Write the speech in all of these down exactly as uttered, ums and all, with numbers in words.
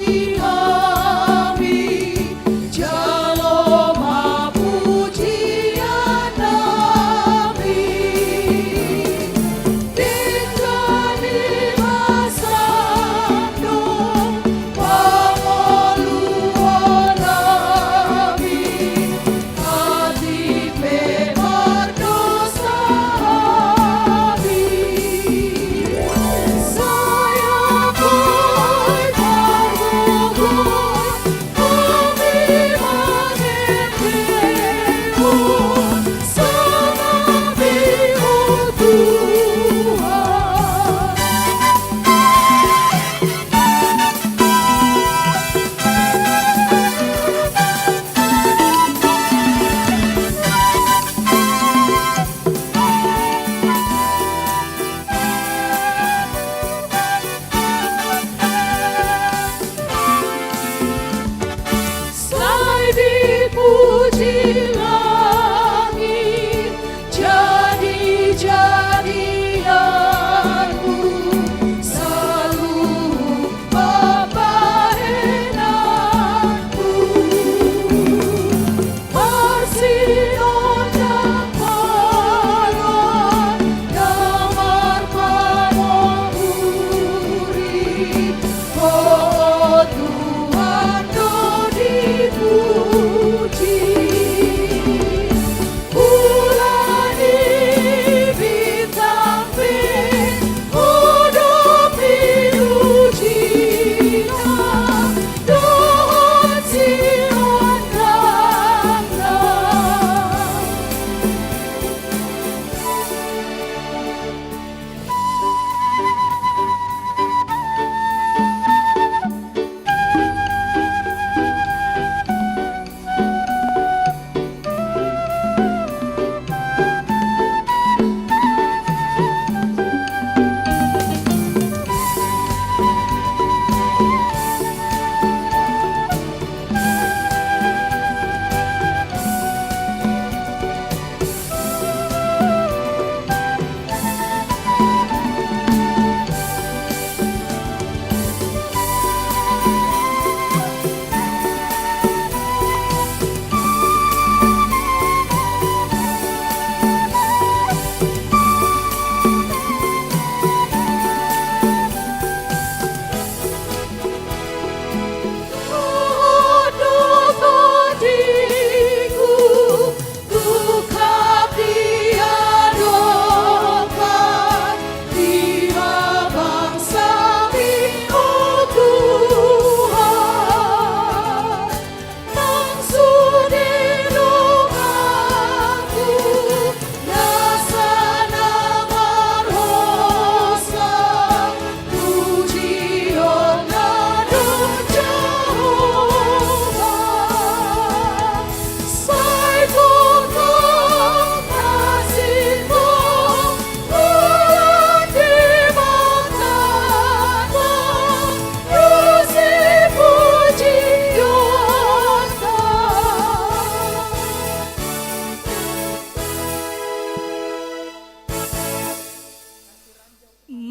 Hami jalo ma pujian nami, denggan i ma sandok pangoluan nami. Sai dipuji langit jadi-jadianmu, saluhut pambahenanmu. Marsinon dang haloan na marpangohuri, ho Tuhan do dipuji. Bulan i bintang pe, ho do pinujina dohot sian dangdang.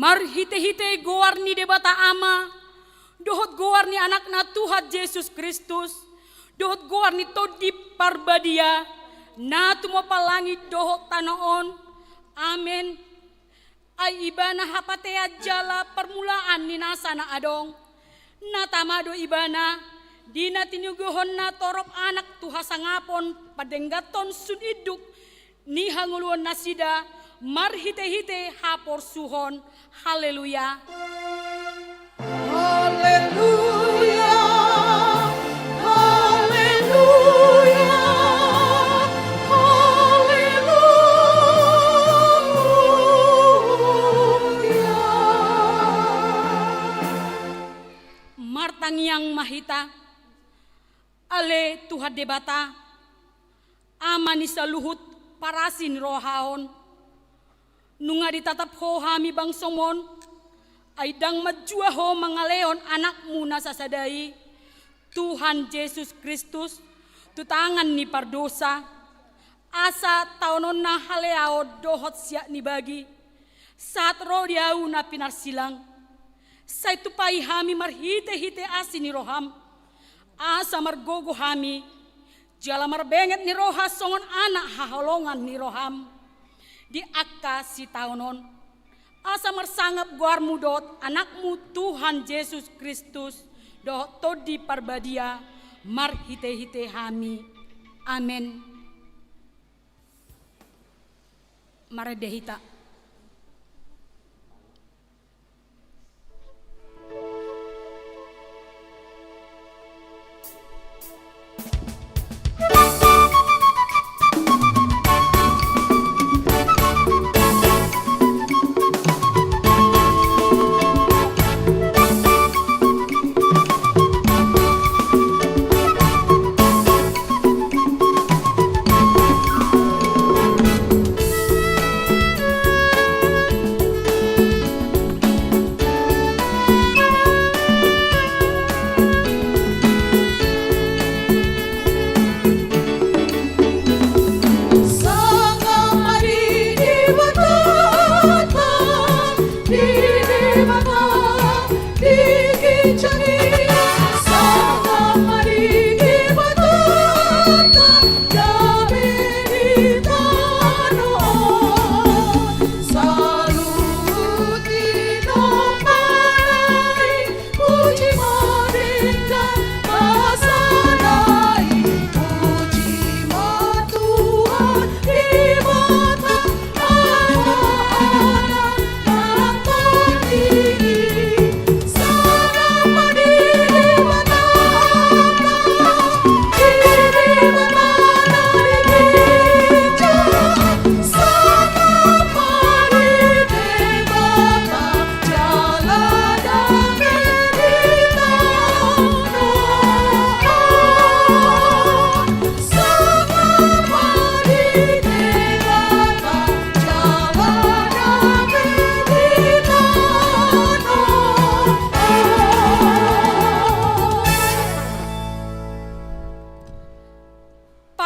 Marhitehite goar ni Debata Ama, dohot goar ni Anakna Tuhan Jesus Kristus, dohot goar ni Tondi Parbadia, na tumompa langit dohot tano on. Amen. Ai Ibana hapatean jala parmulaan ni nasa na adong. Na tama do Ibana, di na tinigohonna torop anak tu hasangapon padengganhon sun induk ni hangoluan nasida marhitehite haporsuhon. Haleluya. Haleluya. Haleluya. Haleluya. Martangiang ma hita. Ale Tuhan Debata, Ama ni saluhut parasi ni roha on, nunga ditatap Ho hami bangsoM on, ai ndang manjua Ho mangalehon Anakmu na sasada i, Tuhan Jesus Kristus, tu tangan ni pardosa, asa taononna haleaon dohot siat ni bagi, sahat ro di ahu na pinarsilang. Sai tumpahi hami marhite-hite asi ni roham, asa margogo hami, jala marbenget ni roha songon anak haholongan ni roham, di angka sitaonon. Asa marsangap goarmu dohot Anakmu Tuhan Jesus Kristus, dohot Tondi Parbadia, marhite-hite hami. Amen. Marende hita.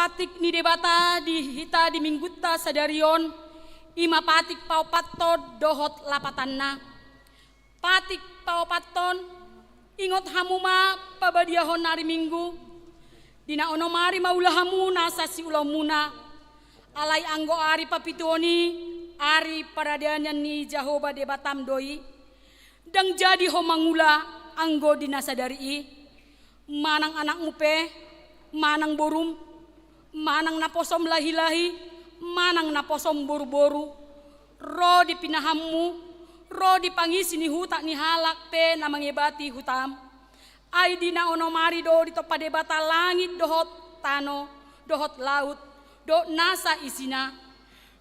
Patik ni Debata di hita di minggunta sadari on, i ma patik paopathon dohot lapatanna. Patik paopathon, ingot hamu ma pabadiahon ari Minggu, di na onom ari ma ula hamu nasa siulaonmuna. Alai anggo ari papituhon i, ari paradianan ni Jahowa Debatam do i. Ndang jadi ho mangula anggo di na sadari i. Manang anakmu pe, manang borum, manang naposom lahi-lahi, manang naposom boru-boru, ro di pinahanmu, ro di pangisi ni huta ni halak pe na mangebati hutam. Ai di na onom ari do ditompa Debata langit dohot tano, dohot laut, dohot nasa isina.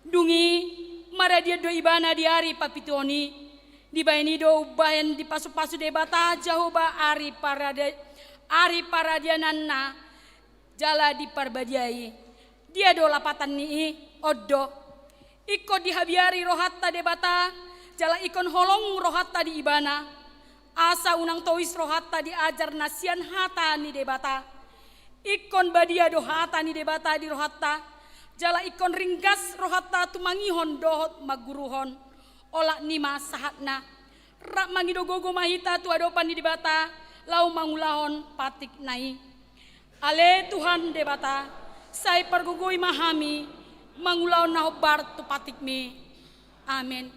Dung i, maradian do ibana di ari papituhon i. Dibahen i do umbahen dipasu-pasu Debata Jahowa ari parade-, ari paradiananna, jala diparbadiai. Dia do lapatan ni i? On do. Ingkon dihabiari rohanta Debata, jala ingkon holong rohanta di ibana. Asa unang tois rohanta di ajar na sian hata ni Debata. Ingkon badia do hata ni Debata di rohanta, jala ingkon ringgas rohanta tumangihon dohot mangguruhon. Olat ni ma sahatna. Rap mangido gogo ma hita tu adopan ni Debata, laho mangulahon patikna i. Ale Tuhan Debata, sai pargogoi ma hami, mangulahon na hombar tu patikmi. Amen.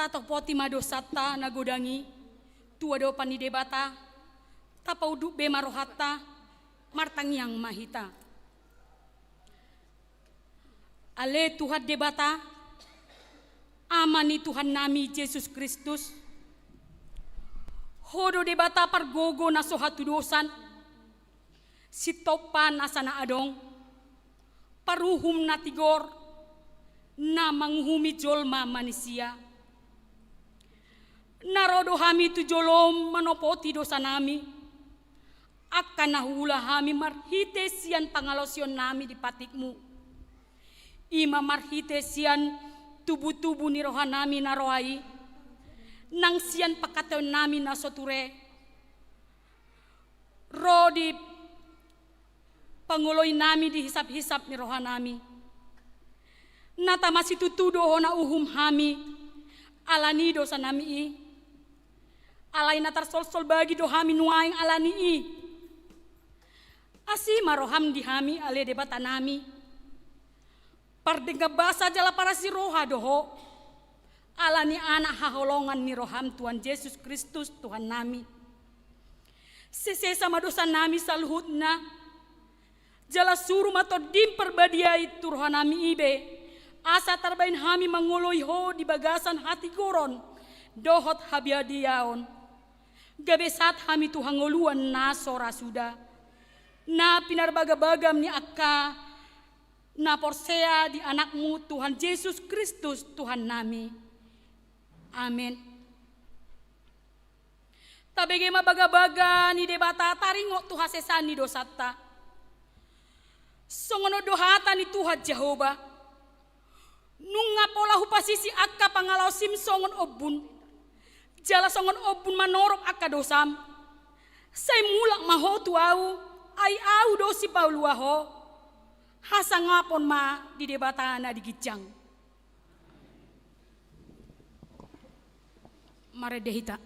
Tatopoti ma dosanta na godang i tu adopan ni Debata, tapaunduk be ma rohanta, martangiang ma hita. Ale Tuhan Debata, Ama ni Tuhannami Jesus Kristus, Ho do Debata pargogo na so hatudosan, Sitompa nasa na adong, paruhum na tigor, na manguhumi jolma manisia. Na ro do hami tu jolom manopoti dosanami, angka na huula hami marhite sian pangalaosionnami di patikmu. I ma marhite sian tubutubu ni rohanami na roa i, nang sian pangkataionnami na so ture, ro di pangoloinami di hisaphisap ni rohanami. Na tama situtu do Ho na uhum hami, ala ni dosanami i. Alai na tarsolsol bagi do hami nuaeng ala ni i. Asi ma roham di hami ale Debatanami. Pardenggan basa jala parasi roha do Ho, ala ni Anak haholongan ni roham Tuhan Jesus Kristus Tuhannami. Sesesa ma dosanami saluhutna, jala suru ma Tondim Parbadia i tu rohanami i be, asa tarbaen hami mangoloi Ho di bagasan hatigoron dohot habadiaon. Gabe sahat hami tu hangoluan na so ra suda, na pinarbagabagam ni angka na porsea di Anakmu Tuhan Jesus Kristus Tuhannami. Amen. Tabege ma bagabaga ni Debata taringot tu hasesaan ni dosanta. Songon on do hata ni Tuhan Jahowa: Nunga pola hupasisi angka pangalaosim songon ombun, jala songon ombun manorop angka dosam. Sai mulak ma ho tu Ahu, ai Ahu do sipalua ho. Hasangapon ma di Debata na di ginjang. Marende hita.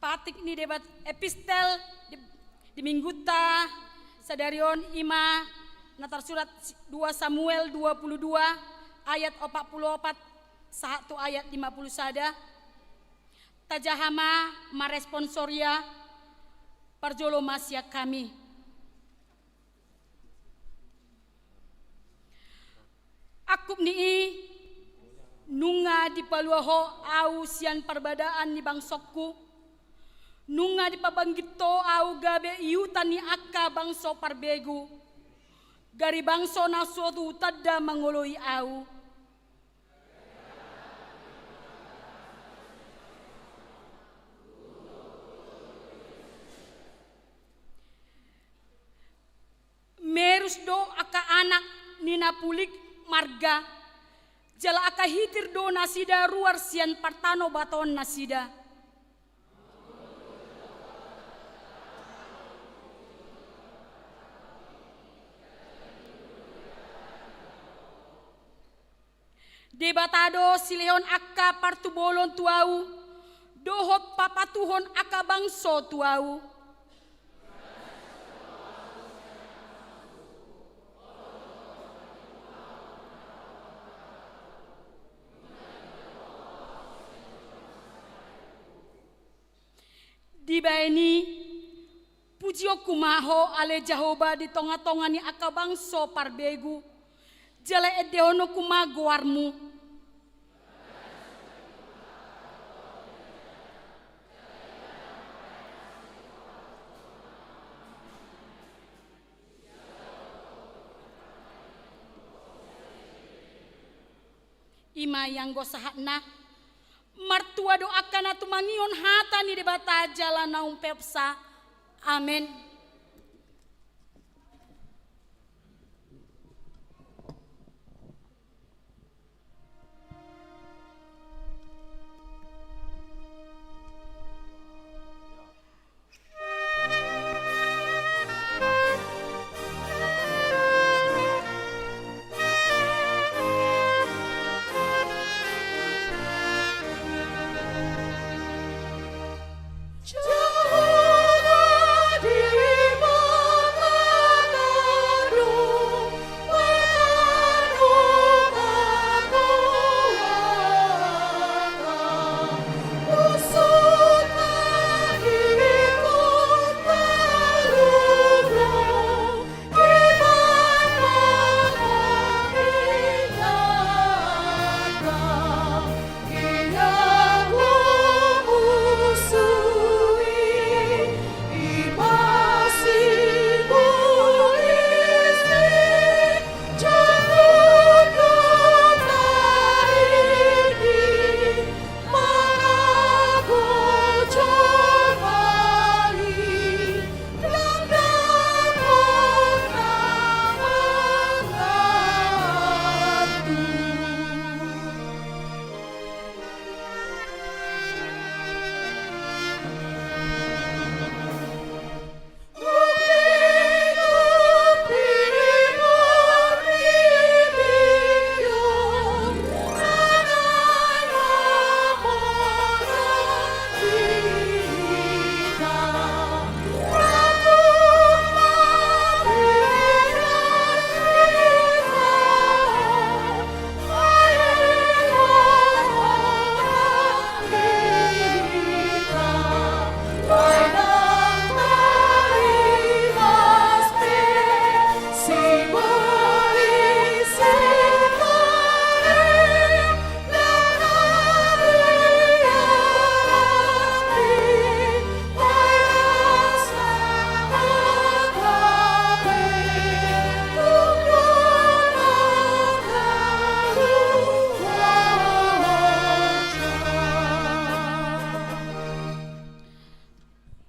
Patik ni Debat-, epistel di, di Minggunta sadari on i ma na tarsurat dua Samuel dua puluh dua ayat opat puluh opat sahat tu ayat lima puluh sada. Tajaha ma maresponsorion, parjolo ma sian hami. Aku Ni i, nunga dipalua ho ahu sian parbadaan ni bangsongku, nunga dipabanggit ho ahu gabe iutan ni angka bangso parbegu, gari bangso na so tu tanda mangoloi ahu. Merus do angka anak ni na pulik marga, jala angka hitir do nasida ruar sian partanobatoon nasida. Debata do silehon angka partubolon tu ahu, dohot papatuhon angka bangso tu ahu. Dibaen i, pujionku ma ho ale Jahowa di tongatonga ni angka bangso parbegu, jala endehononku ma goarmu. I ma ianggo sahatna. Martua do angka na tumangihon hata ni Debata jala na umpeopsa. Amen.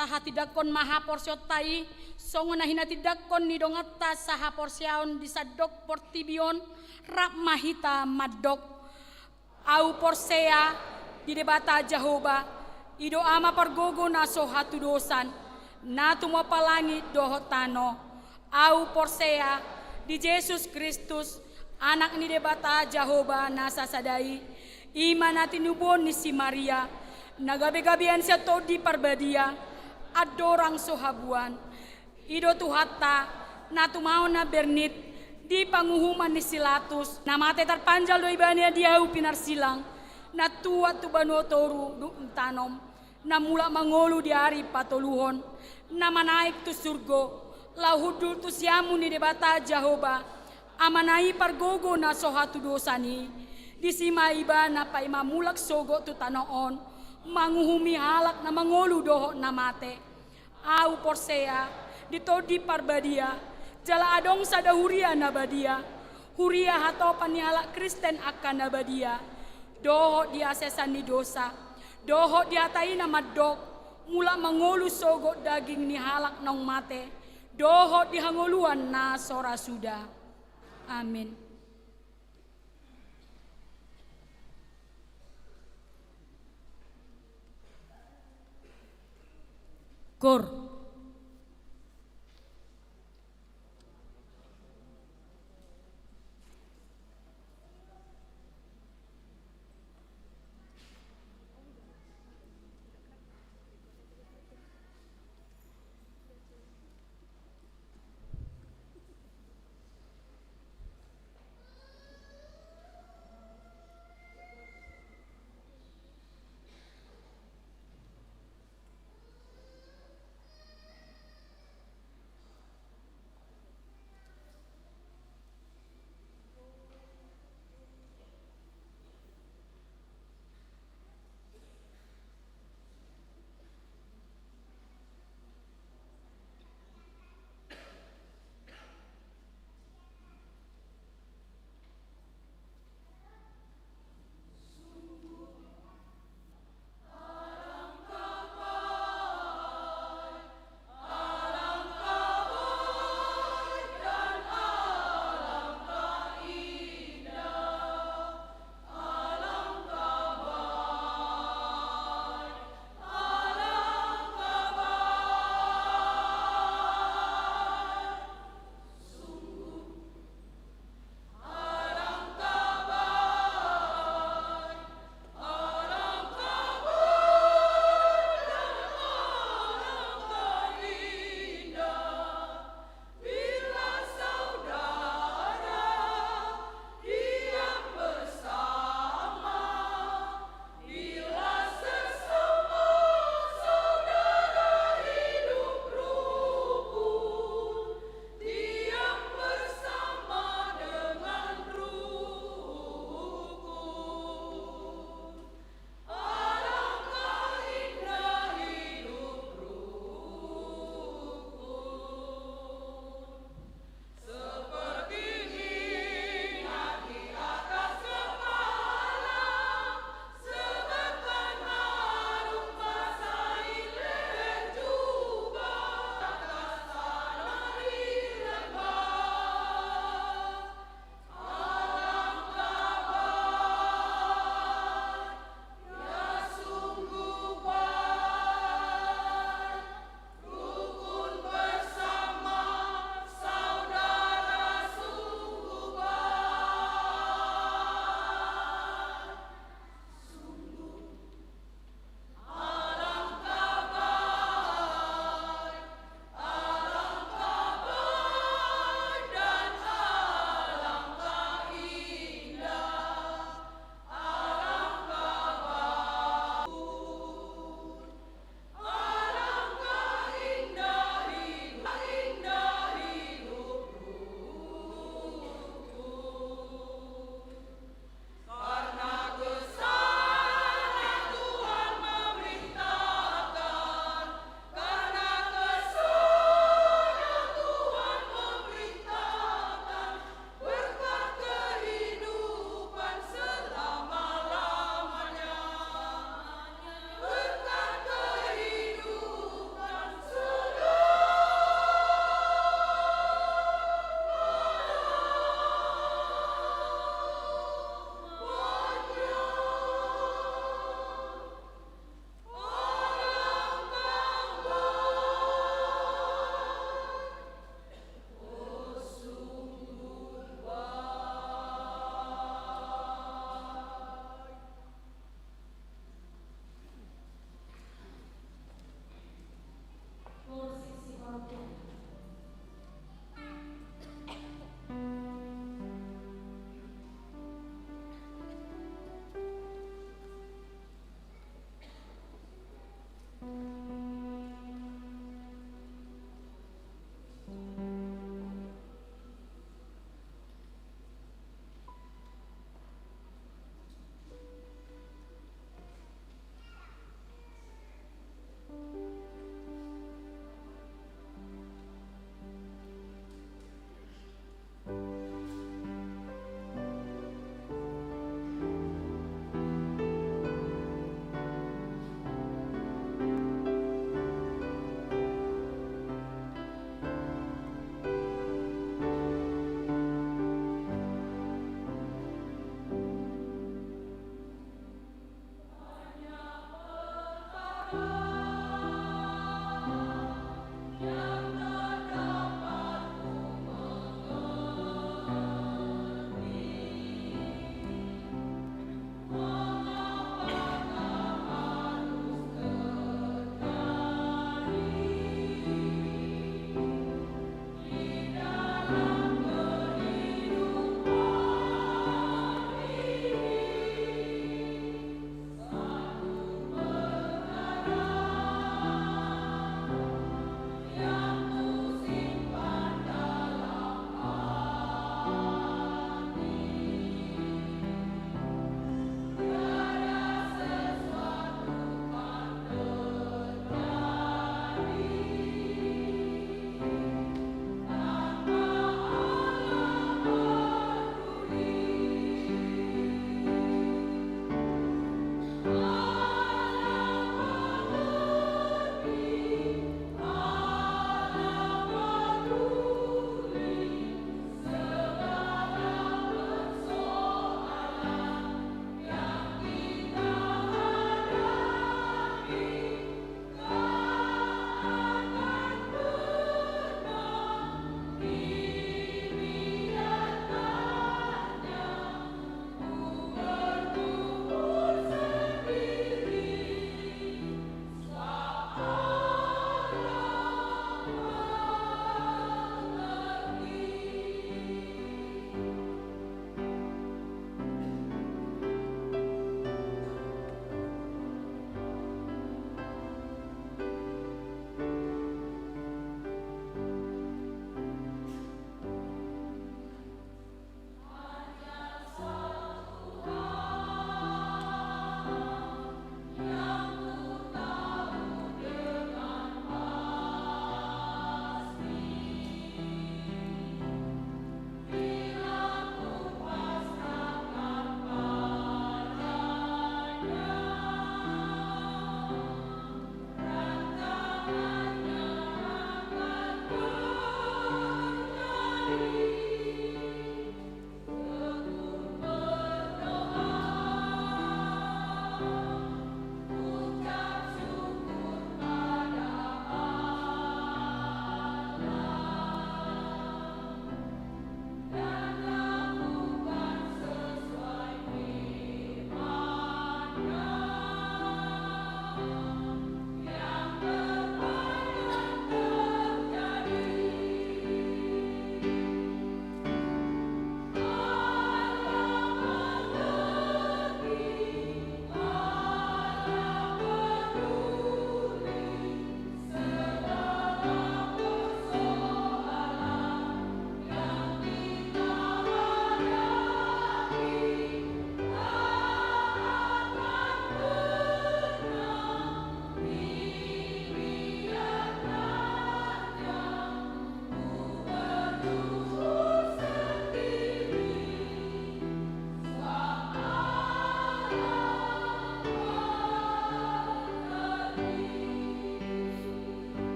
Tahatindangkon ma haporseaonta i, songon na hinatindangkon ni donganta sahaporseaon di sandok portibi on, rap ma hita mandok. Ahu porsea di Debata Jahowa, i do Ama pargogo na so hatudosan, na tumompa langit dohot tano. Ahu porsea di Jesus Kristus, Anak ni Debata Jahowa na sasada i, i ma na tinubuhon ni si Maria, na gabegabean sian Tondi Parbadia, andorang so habuan. I do Tuhanta, na tumaon na bernit di panguhuman ni si Latus, na mate tarpanjal do ibana di ahu pinarsilang, na tuat tu banua toru dung tanom, na mulak mangolu di ari patoluhon, na manaek tu surgo, laho hundul tu siamun ni Debata Jahowa, Amana i pargogo na so hatudosan i, disi ma Ibana paima mulak sogot tu tano on, manguhumi halak na mangolu dohot na mate. Ahu porsea di Tondi Parbadia, jala adong sada huria na badia, huria hatopan ni halak Kristen angka na badia, dohot di hasesan ni dosa, dohot di hata i na mandok, mulak mangolu sogot daging ni halak naung mate, dohot di hangoluan na so ra suda. Amin. Kor.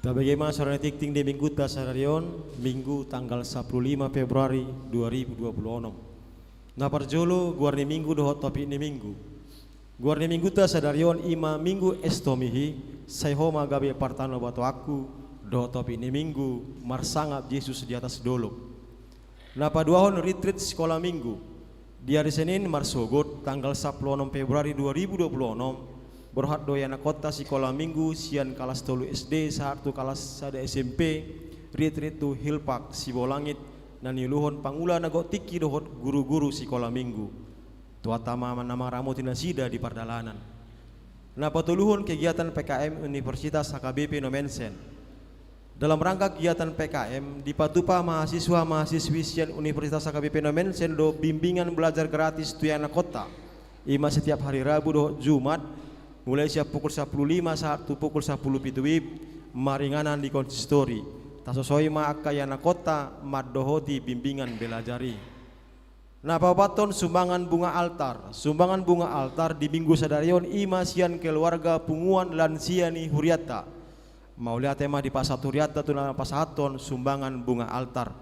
Tabege ma suara ni tingting di Minggunta sadari on, Minggu tanggal sampulu lima Februari dua ribu dua puluh onom. Na parjolo, goar ni Minggu dohot topik ni Minggu. Goar ni Minggunta sadari on i ma Minggu Estomihi, sai ho ma gabe partanobatoanku, dohot topik ni Minggu, marsangap Jesus di atas dolok. Na paduahon, ritrit sikola Minggu. Di ari Senin marsogot, tanggal sampulu onom Februari dua ribu dua puluh onom, borhat do ianakhonta sikola Minggu sian kalas tolu S D sahat tu kalas sada S M P, ritrit tu Hillpark Sibolangit, na niuluhon pangula na gok tingki dohot guru-guru sikola Minggu. Tuhanta ma na mangaramoti nasida di pardalanan. Na patoluhon, kegiatan P K M Universitas H K B P Nommensen. Dalam rangka kegiatan P K M, dipatupa mahasiswa-mahasiswi sian Universitas H K B P Nommensen do bimbingan belajar gratis tu ianakhonta. I ma setiap hari Rabu dohot Jumat, mulai sian pukul sampulu lima sahat tu pukul sampulu pitu WIB, maringanan di konsistori. Tasosoi ma angka ianakhonta mandohoti bimbingan belajar i. Na paopathon, sumbangan bunga altar. Sumbangan bunga altar di Minggu sadari on i ma sian keluarga punguan lansia ni hurianta. Mauliate ma dipasahat hurianta tu na pasahathon sumbangan bunga altar.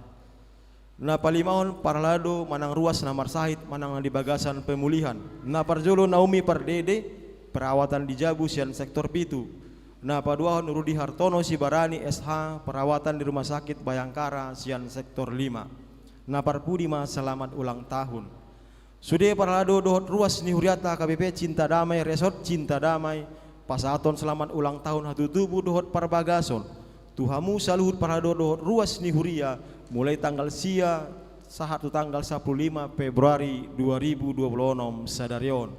Na palimahon, parhalado manang ruas na marsahit manang na di bagasan pemulihan. Na parjolo, Naomi Pardede, perawatan di jabu sian sektor pitu. Na paduahon, Rudi Hartono Sibarani S H, perawatan di Rumah Sakit Bayangkara sian sektor lima. Na parpudi ma selamat ulang tahun. Sude parhalado dohot ruas ni hurianta H K B P Cinta Damai, Resort Cinta Damai, pasahathon selamat ulang tahun hatutubu dohot parbagason tu hamu saluhut parhalado dohot ruas ni huria, mulai tanggal sia sahat tu tanggal sampulu lima Februari dua ribu dua puluh onom sadari on.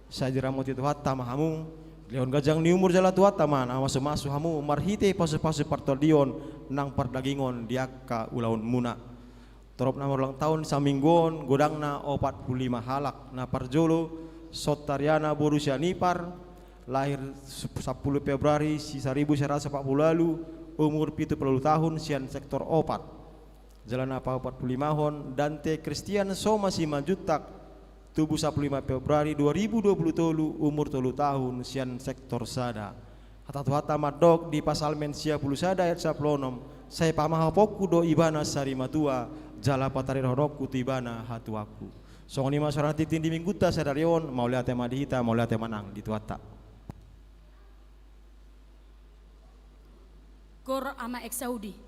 Sai diramoti Tuhanta ma hamu, dilehon ganjang ni umur jala Tuhanta ma na mamasumasu hamu marhite pasupasu partondion nang pardagingon di angka ulaonmuna. Torop na marulang tahun saminggu on godangna opat pulu lima halak. Na parjolo, Sottariana boru Sianipar, lahir sampulu Februari saribu sia ratus opat pulu ualu, umur pitu pulu ualu tahun, sian sektor opat. Jala na paopat pulu limahon, Dante Christian Soma Simanjuntak, tubu sampulu lima Februari dua ribu dua pulu tolu, umur tolu tahun, sian sektor sada. Hata Tuhanta mandok di Psalmen sia pulu sada ayat sampulu onom, sai pamahapoonku do ibana sarimatua, jala pataridahononku tu ibana hatuaonku. Songon i ma suara ni tingting di Minggunta sadari on, mauliate ma di hita, mauliate ma nang di Tuhanta. Kor ama Eksaudi.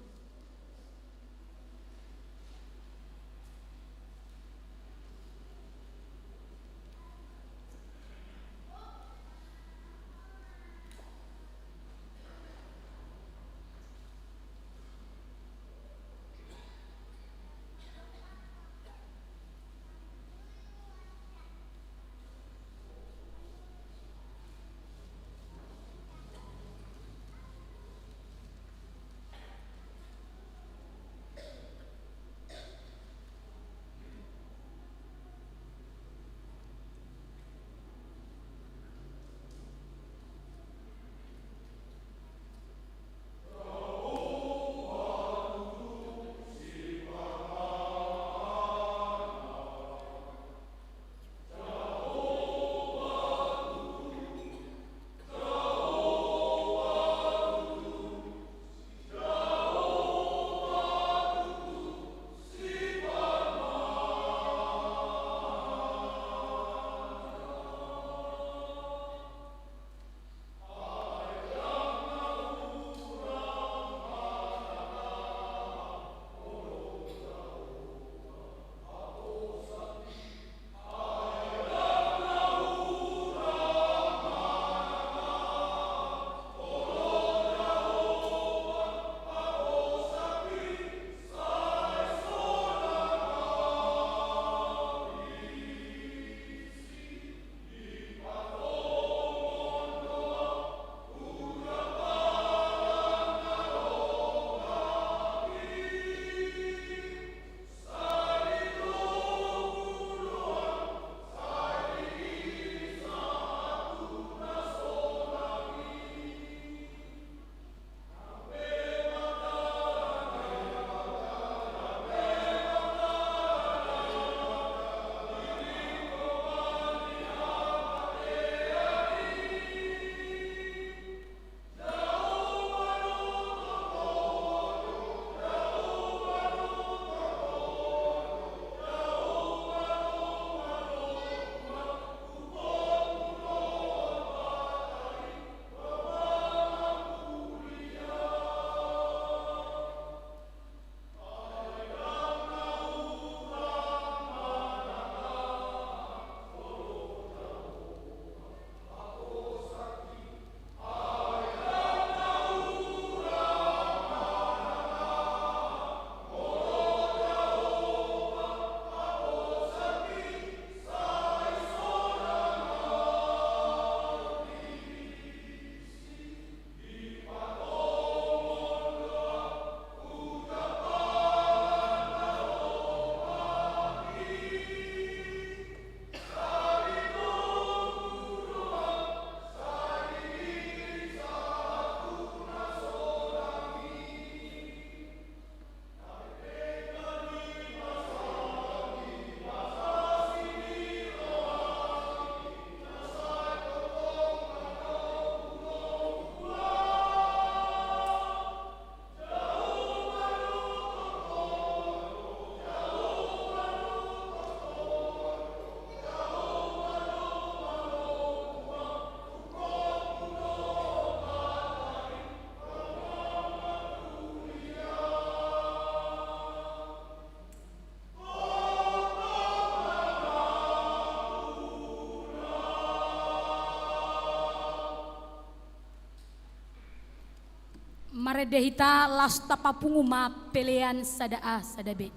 Marende hita laos tapapungu ma pelean sada A sada B.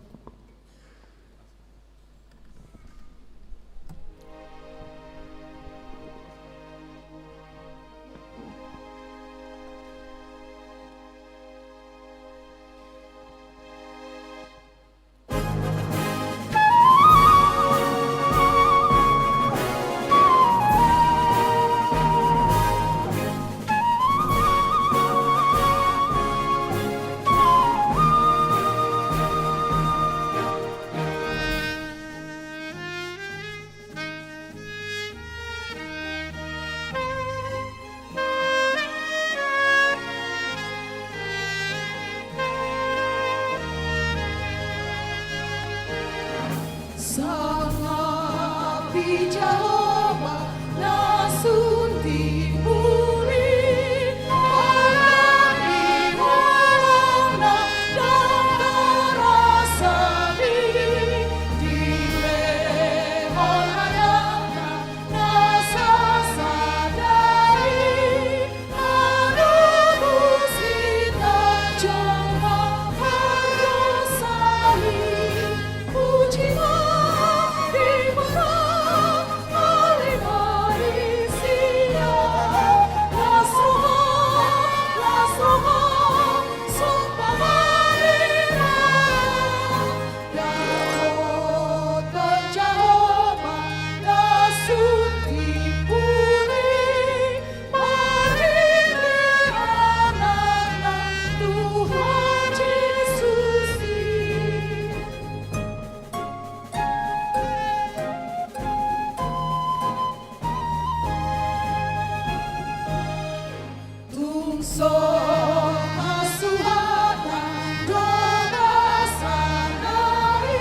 Sangapi Jahowa na sun timpuli, alani holongna ndang tarasami, dilehon ayatna na sasada i, manobus hita jolma pardosa i. Puji ma Debata, ale manisia, las roha, las roha, somba ma di Debata. Dapotan Jahowa na sun timpuli, marhite Anakna Tuhan Jesus i. Tung so hasuhatan do basana i,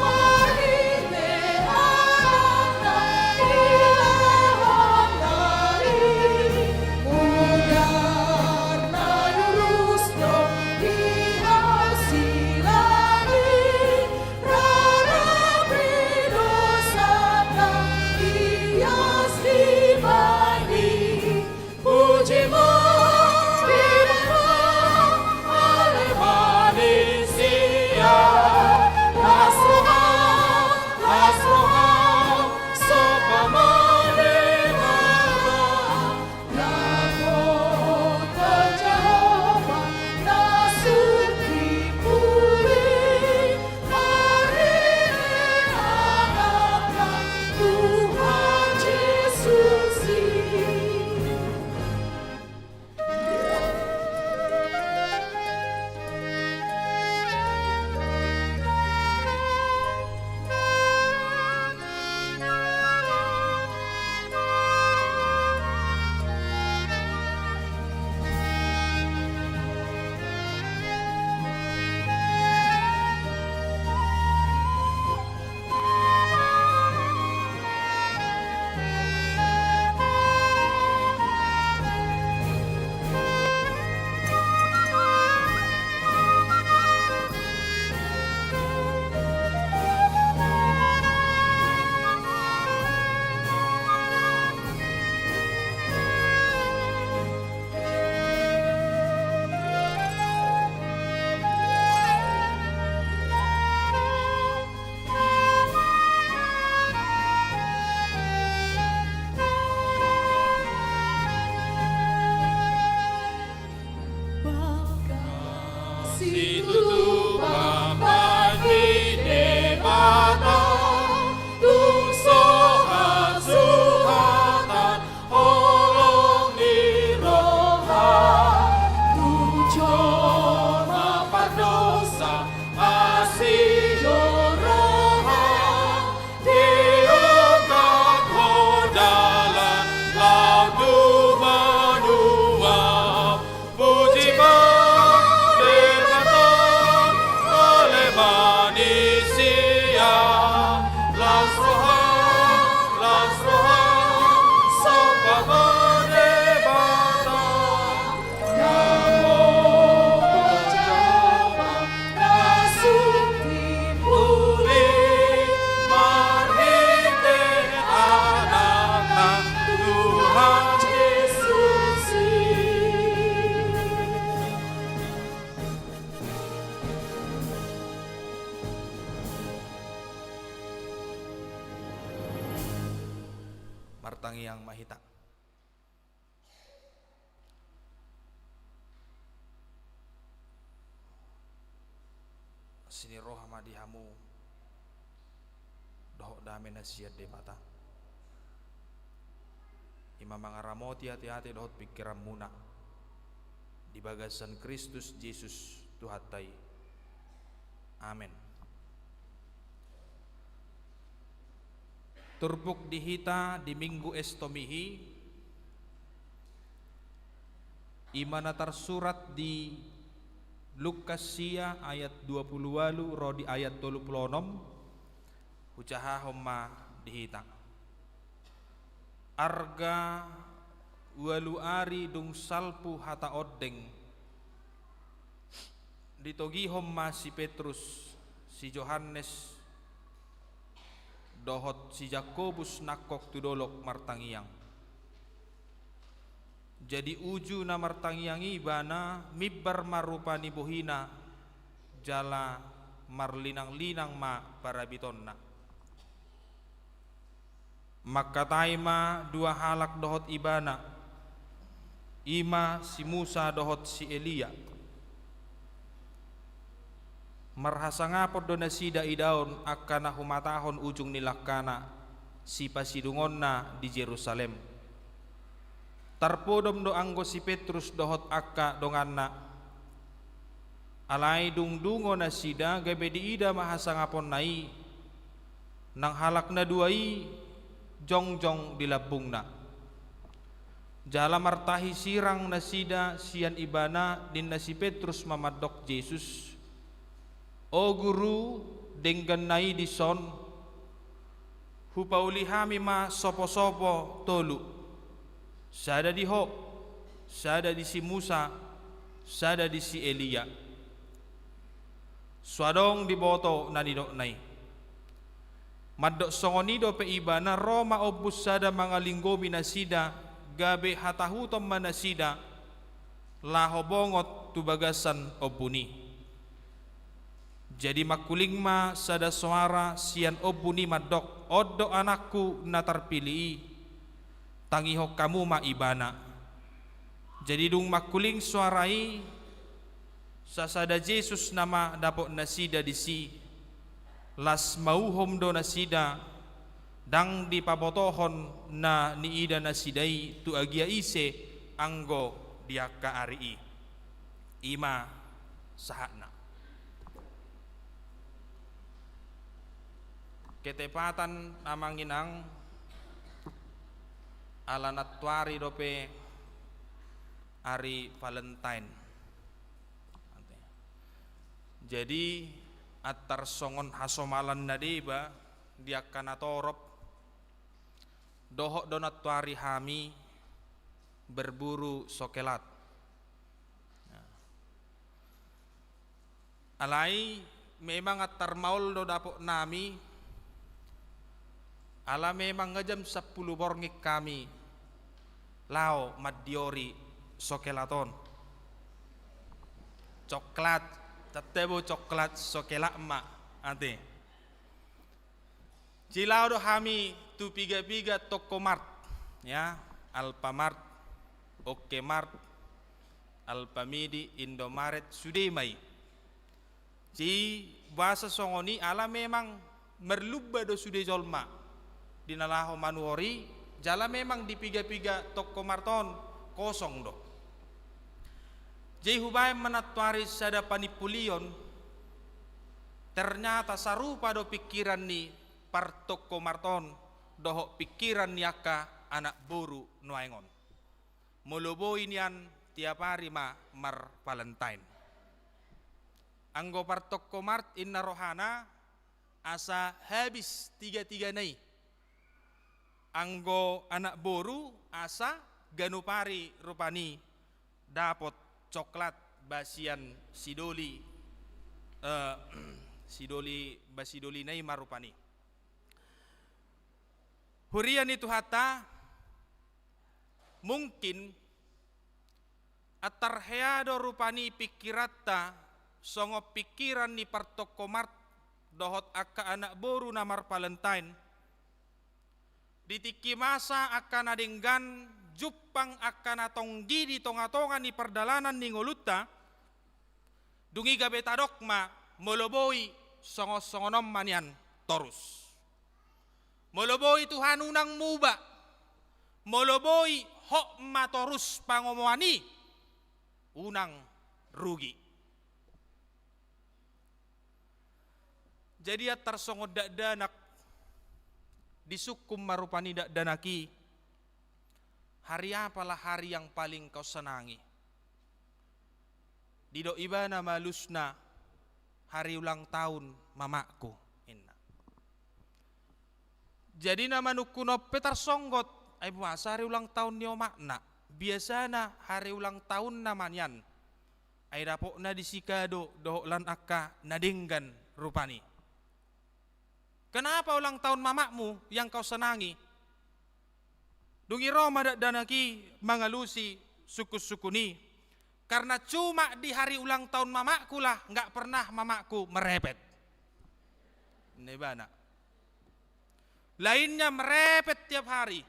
marhite Anakna ilehonna i. Mudar na lurus do di hasilan i, rarap ni dosanta ias dibahen i. Puji ma Debata, ale manisia, las roha, las roha, somba ma di Debata. Dapotan Jahowa na sun timpuli, marhite Anakna Tuhan Jesus i. Situtu pambahen ni Debata, tung so hasuhatan holong ni roha, tu jolma pardosa asi do roha, diungkap Ho dalan laho tu banua. Puji ma Debata, Tangiang ma hita. Asi ni roha ma di hamu dohot dame na sian Debata, i ma mangaramoti ateate dohot pingkiranmuna di bagasan Kristus Jesus Tuhanta i. Amen. Turpuk di hita di Minggu Estomihi, i ma na tarsurat di Lukas sia ayat dua pulu ualu ro di ayat tolu pulu onom. Hujahahon ma di hita. Arga ualu ari dung salpu hata ondeng, ditogihon ma si Petrus, si Johannes, dohot si Jakobus nangkok tu dolok martangiang. Jadi uju na martangiang i ibana, mimbar ma rupa ni bohina, jala marlinanglinang ma parabitonna. Mangkatai ma dua halak dohot ibana, i ma si Musa dohot si Elia. Marhasangapon do nasida idaon angka na humatahon ujung ni langkana, sipasidungonna di Jerusalem. Tarpodom do anggo si Petrus dohot angka donganna. Alai dung dungo nasida gabe diida ma hasangaponna i, nang halak na dua i jongjong di lambungna. Jala martahi sirang nasida sian ibana, ninna si Petrus ma mandok Jesus: O Guru, dengganna i dison, hupauli hami ma soposopo tolu, sada di Ho, sada di si Musa, sada di si Elia. So adong diboto na nidokna i. Mandok songon i dope ibana, ro ma ombun sada mangalinggomi nasida, gabe hatahuton ma nasida, laho bongot tu bagasan ombun i. Jadi mangkuling ma sada soara sian ombun i mandok: On do anakku na tarpilih i, tangihon hamu ma ibana. Jadi dung mangkuling soara i, sasada Jesus nama dapot nasida disi, las mauhom do nasida, ndang dipabotohon na niida nasida i tu agia ise anggo di angka ari i. I ma sahatna. Ketepatan amang inang, ala nantuari dope ari Valentine. Jadi antar songon hasomalan na deba di angka na torop, dohot do nantuari hami berburu sokelat. Alai memang antar maol do dapot nami, ala memang nga jam sampulu borngin hami laho mandiori sokelat on. Coklat, tette bo coklat, sokelat ma, ate. Jadi laho do hami tu piga-piga toko mart, ya, Alfamart, OK Mart, Alfamidi, Indomaret, sude ma i. Jadi boasa songon i, ala memang marlumba do sude jolma di na laho manuhor i, jala memang di piga-piga toko mart on kosong do. Jadi hubaen ma nantuari sada panimpulion, ternyata sarupa do pingkiran ni partoko mart on dohot pingkiran ni angka anak boru nuaeng on. Molo boi nian tiap ari ma mar-Valentine. Anggo partoko mart inna rohana asa habis tiga-tigana i. Anggo anak boru asa ganup ari rupani dapot coklat basian sidoli, eh, sidoli, basidolina i ma rupani. Huria ni Tuhanta, mungkin antar hea do rupani pingkiranta songon pingkiran ni partoko mart dohot angka anak boru na mar-Valentine. Di tingki masa angka na denggan, jumpang angka na tonggi di tonga-tonga ni pardalanan ni ngolunta, dung i gabe tadok ma, molo boi songon-songon on ma nian torus. Molo boi Tuhan unang muba, molo boi hot ma torus pangomoan i, unang rugi. Jadi antar songon dakdanak, disungkun ma rupani dakdanak i, hari apalah hari yang paling kau senangi? Didok ibana ma alusna, hari ulang tahun mamakku, inna. Jadi na manungkun on pe tarsonggot, ai boasa hari ulang tahun ni omakna? Biasana hari ulang tahunna ma nian. Ai dapotna disi kado dohot lan angka na denggan rupani. Kenapa ulang tahun mamakmu yang kau senangi? Dung i ro ma dakdanak i mangalusi sungkun-sungkun i. Karena cuma di hari ulang tahun mamakku lah nggak pernah mamakku merepet. Inna ibana. Lainnya merepet tiap hari.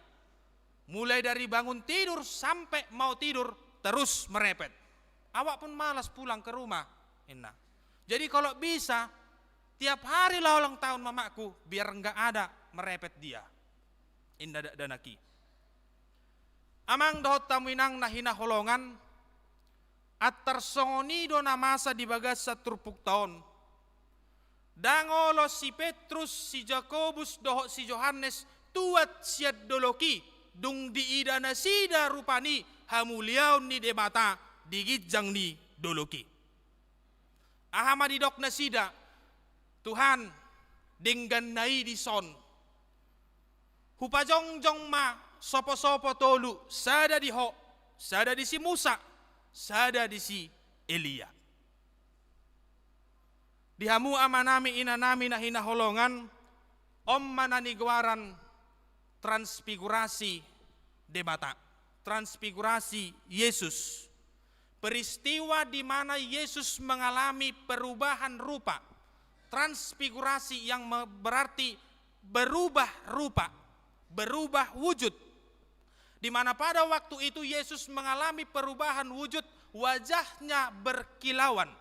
Mulai dari bangun tidur sampai mau tidur terus merepet. Awak pun malas pulang ke rumah, inna. Jadi kalau bisa, tiap hari lah ulang tahun mamakku, biar nggak ada merepet dia. Inna dakdanak i. Amang dohot hamu inang na hinaholongan, antar songon i do na masa di bagasan turpukta on. Ndang olo si Petrus, si Jakobus dohot si Johannes tuat sian dolok i, dung diida nasida rupani hamuliaon ni Debata di ginjang ni dolok i. Aha ma didok nasida? Tuhan, dengganna i dison. Hupajongjong ma sopo-sopo tolu, sada di ho, sada di si Musa, sada di si Elia. Di hamu amanami inanami na hinaholongan, on ma na nigoaran transfigurasi Debata, transfigurasi Yesus. Peristiwa di mana Yesus mengalami perubahan rupa. Transfigurasi yang me-, berarti berubah rupa, berubah wujud. Di mana pada waktu itu Yesus mengalami perubahan wujud, wajahnya berkilauan.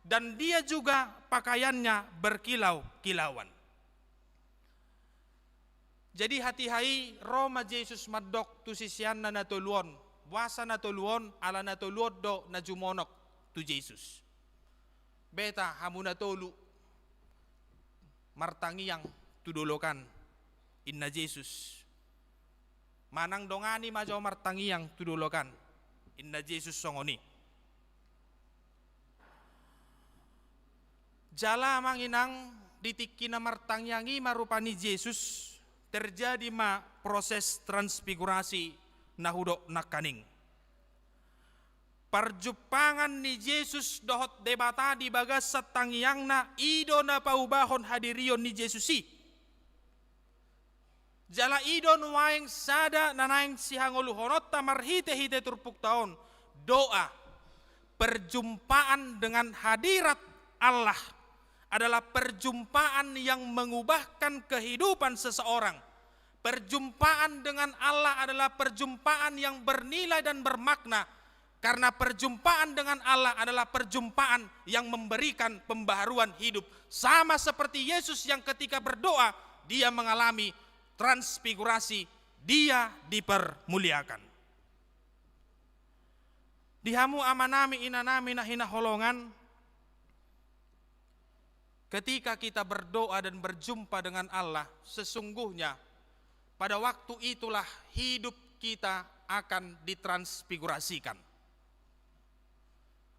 Dan dia juga pakaiannya berkilau-kilauan. Jadi hatiha i ro ma Jesus mandok tu siseanna na tolu on, boasa na tolu on, ala na tolu on do na jumonok tu Jesus. Beta hamu na tolu martangiang tu dolok an, inna Jesus. Manang dongani ma jo martangiang tu dolok an, inna Jesus songon i. Jala amang inang, di tingki na martangiang i ma rupani Jesus, terjadi ma proses transfigurasi na hudok nangkaning. Parjumpangan ni Jesus dohot Debata di bagasan tangiangna, i do na paubahon hadirion ni Jesus i. Jala i do nuaeng sada na naeng sihangoluhononta marhite-hite turpukta on, doa. Perjumpaan dengan hadirat Allah adalah perjumpaan yang mengubahkan kehidupan seseorang. Perjumpaan dengan Allah adalah perjumpaan yang bernilai dan bermakna. Karena perjumpaan dengan Allah adalah perjumpaan yang memberikan pembaharuan hidup. Sama seperti Yesus yang ketika berdoa, dia mengalami transfigurasi, dia dipermuliakan. Di hamu amanami, inanami na hinaholongan, ketika kita berdoa dan berjumpa dengan Allah, sesungguhnya pada waktu itulah hidup kita akan ditransfigurasikan.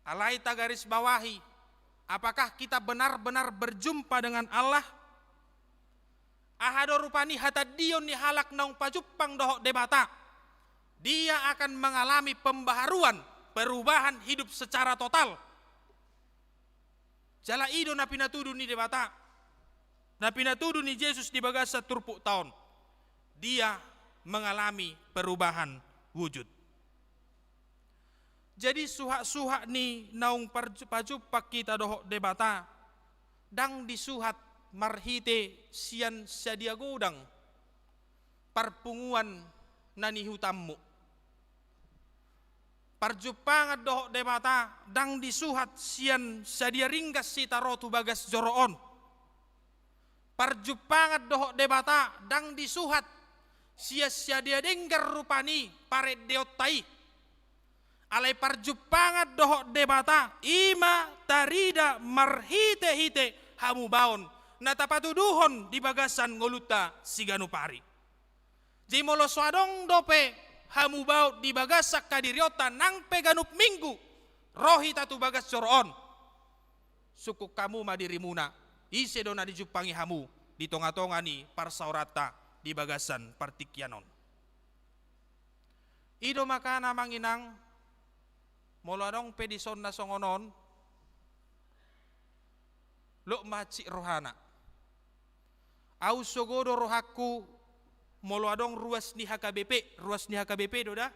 Alai tagarisbawahi, apakah kita benar-benar berjumpa dengan Allah? Aha do rupani hatandion ni halak naung pajumpang dohot Debata? Dia akan mengalami pembaharuan, perubahan hidup secara total. Jala i do na pinatudu ni Debata, na pinatudu ni Jesus di bagasan turpukta on. Dia mengalami perubahan wujud. Jadi suhat-suhat ni naung parju-, pajumpang hita dohot Debata, ndang disuhat marhite sian sadia godang. parpunguan na nihutanmu. Parjumpangan dohot Debata ndang disuhat sian sadia ringgas hita ro tu bagas joro on. Parjumpangan dohot Debata ndang disuhat sian sadia denggan rupani parendeonta i. Alai parjumpangan dohot Debata i ma tarida marhitehite hamubaon na tapatuduhon di bagasan ngolunta siganup ari. Jadi molo so adong dope hamubaon di bagasan hadirionta nang pe ganup minggu ro hita tu bagas joro on, sungkun hamu ma dirimuna, ise do na dijumpangi hamu di tongatonga ni parsaoranta di bagasan partingkian on. I do makana, amang inang, molo adong pe dison na songon on, lok ma hansit rohana. Ahu sogo do rohangku molo adong ruas ni H K B P, ruas ni H K B P do da,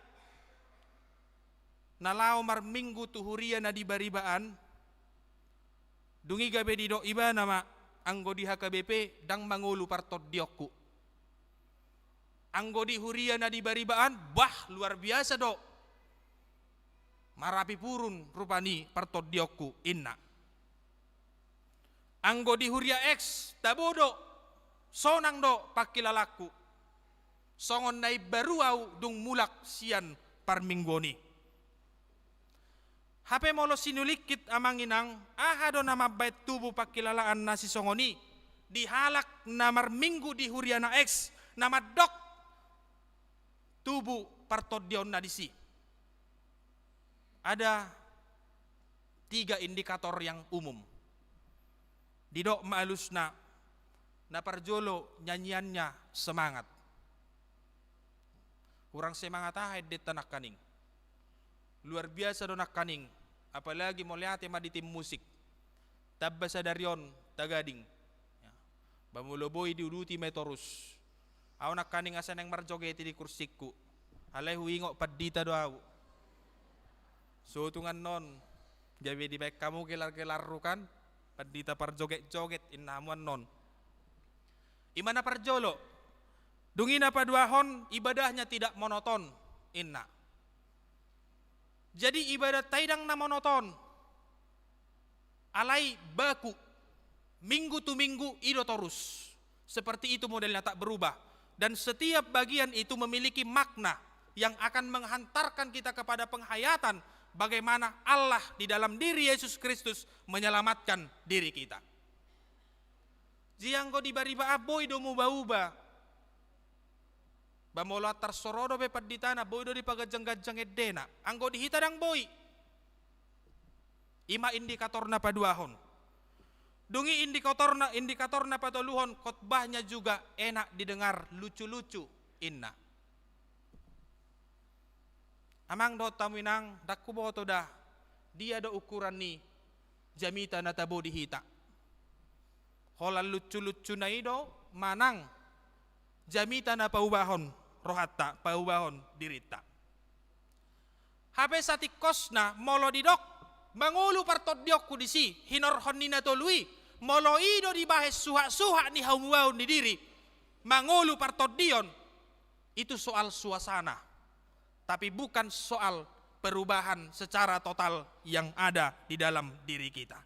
na laho marminggu tu huria na di Bariba an. Dung i gabe didok ibana ma, anggo di H K B P ndang mangolu partondionku. Anggo di huria na di Bariba an, bah, luar biasa do. Marapi purun rupani partondionku, inna. Anggo di huria X, tabo do, sonang do pangkilalaanku. Songon na imbaru ahu dung mulak sian parmingguon i. Hape molo sinulingkit, amang inang, aha do na mambaen tubu pangkilalaan na sisongon i di halak na marminggu di huriana X, na mandok tubu partondionna disi? Ada tiga indikator yang umum. Didok ma alusna, na parjolo nyanyiannya semangat. Hurang semangat aha endenta nangkaning? Luar biasa do nangkaning, apalagi mauliate ma di tim musik. Tamba sadari on tagading. Ya. Ba molo boi diuduti ma i torus. Ahu nangkaning asa naeng marjoget i di kursingku. Alai huingot pandita do ahu. So tung annon, gabe dibaen hamu gelar-gelarhu kan, pandita parjoget-joget, inna hamu annon. I ma na parjolo. Dung i na paduahon, ibadahnya tidak monoton, inna. Jadi ibadahta i ndang na monoton. Alai baku, minggu tu minggu, i do torus. Seperti itu modelnya, tak berubah. Dan setiap bagian itu memiliki makna yang akan menghantarkan kita kepada penghayatan bagaimana Allah di dalam diri Yesus Kristus menyelamatkan diri kita. Jadi anggo di Bariba an boi do muba-uba. Ba molo antar so ro dope panditana, boi do dipaganjang-ganjang endena. Anggo di hita ndang boi. I ma indikator na paduahon. Dung i indikator na, indikator na patoluhon, khotbahnya juga enak didengar, lucu-lucu, inna. Amang dohot hamu inang, ndang huboto da, dia do ukuran ni jamita na tabo di hita. Holan lucu-lucuna i do manang jamita na paubahon rohanta, paubahon dirinta. Hape satingkosna molo didok mangolu partondionku disi, hinorhon ni na tolu i, molo i do dibahen suhat-suhat ni hamubaon ni diri, mangolu partondion, itu soal suasana, tapi bukan soal perubahan secara total yang ada di dalam diri kita.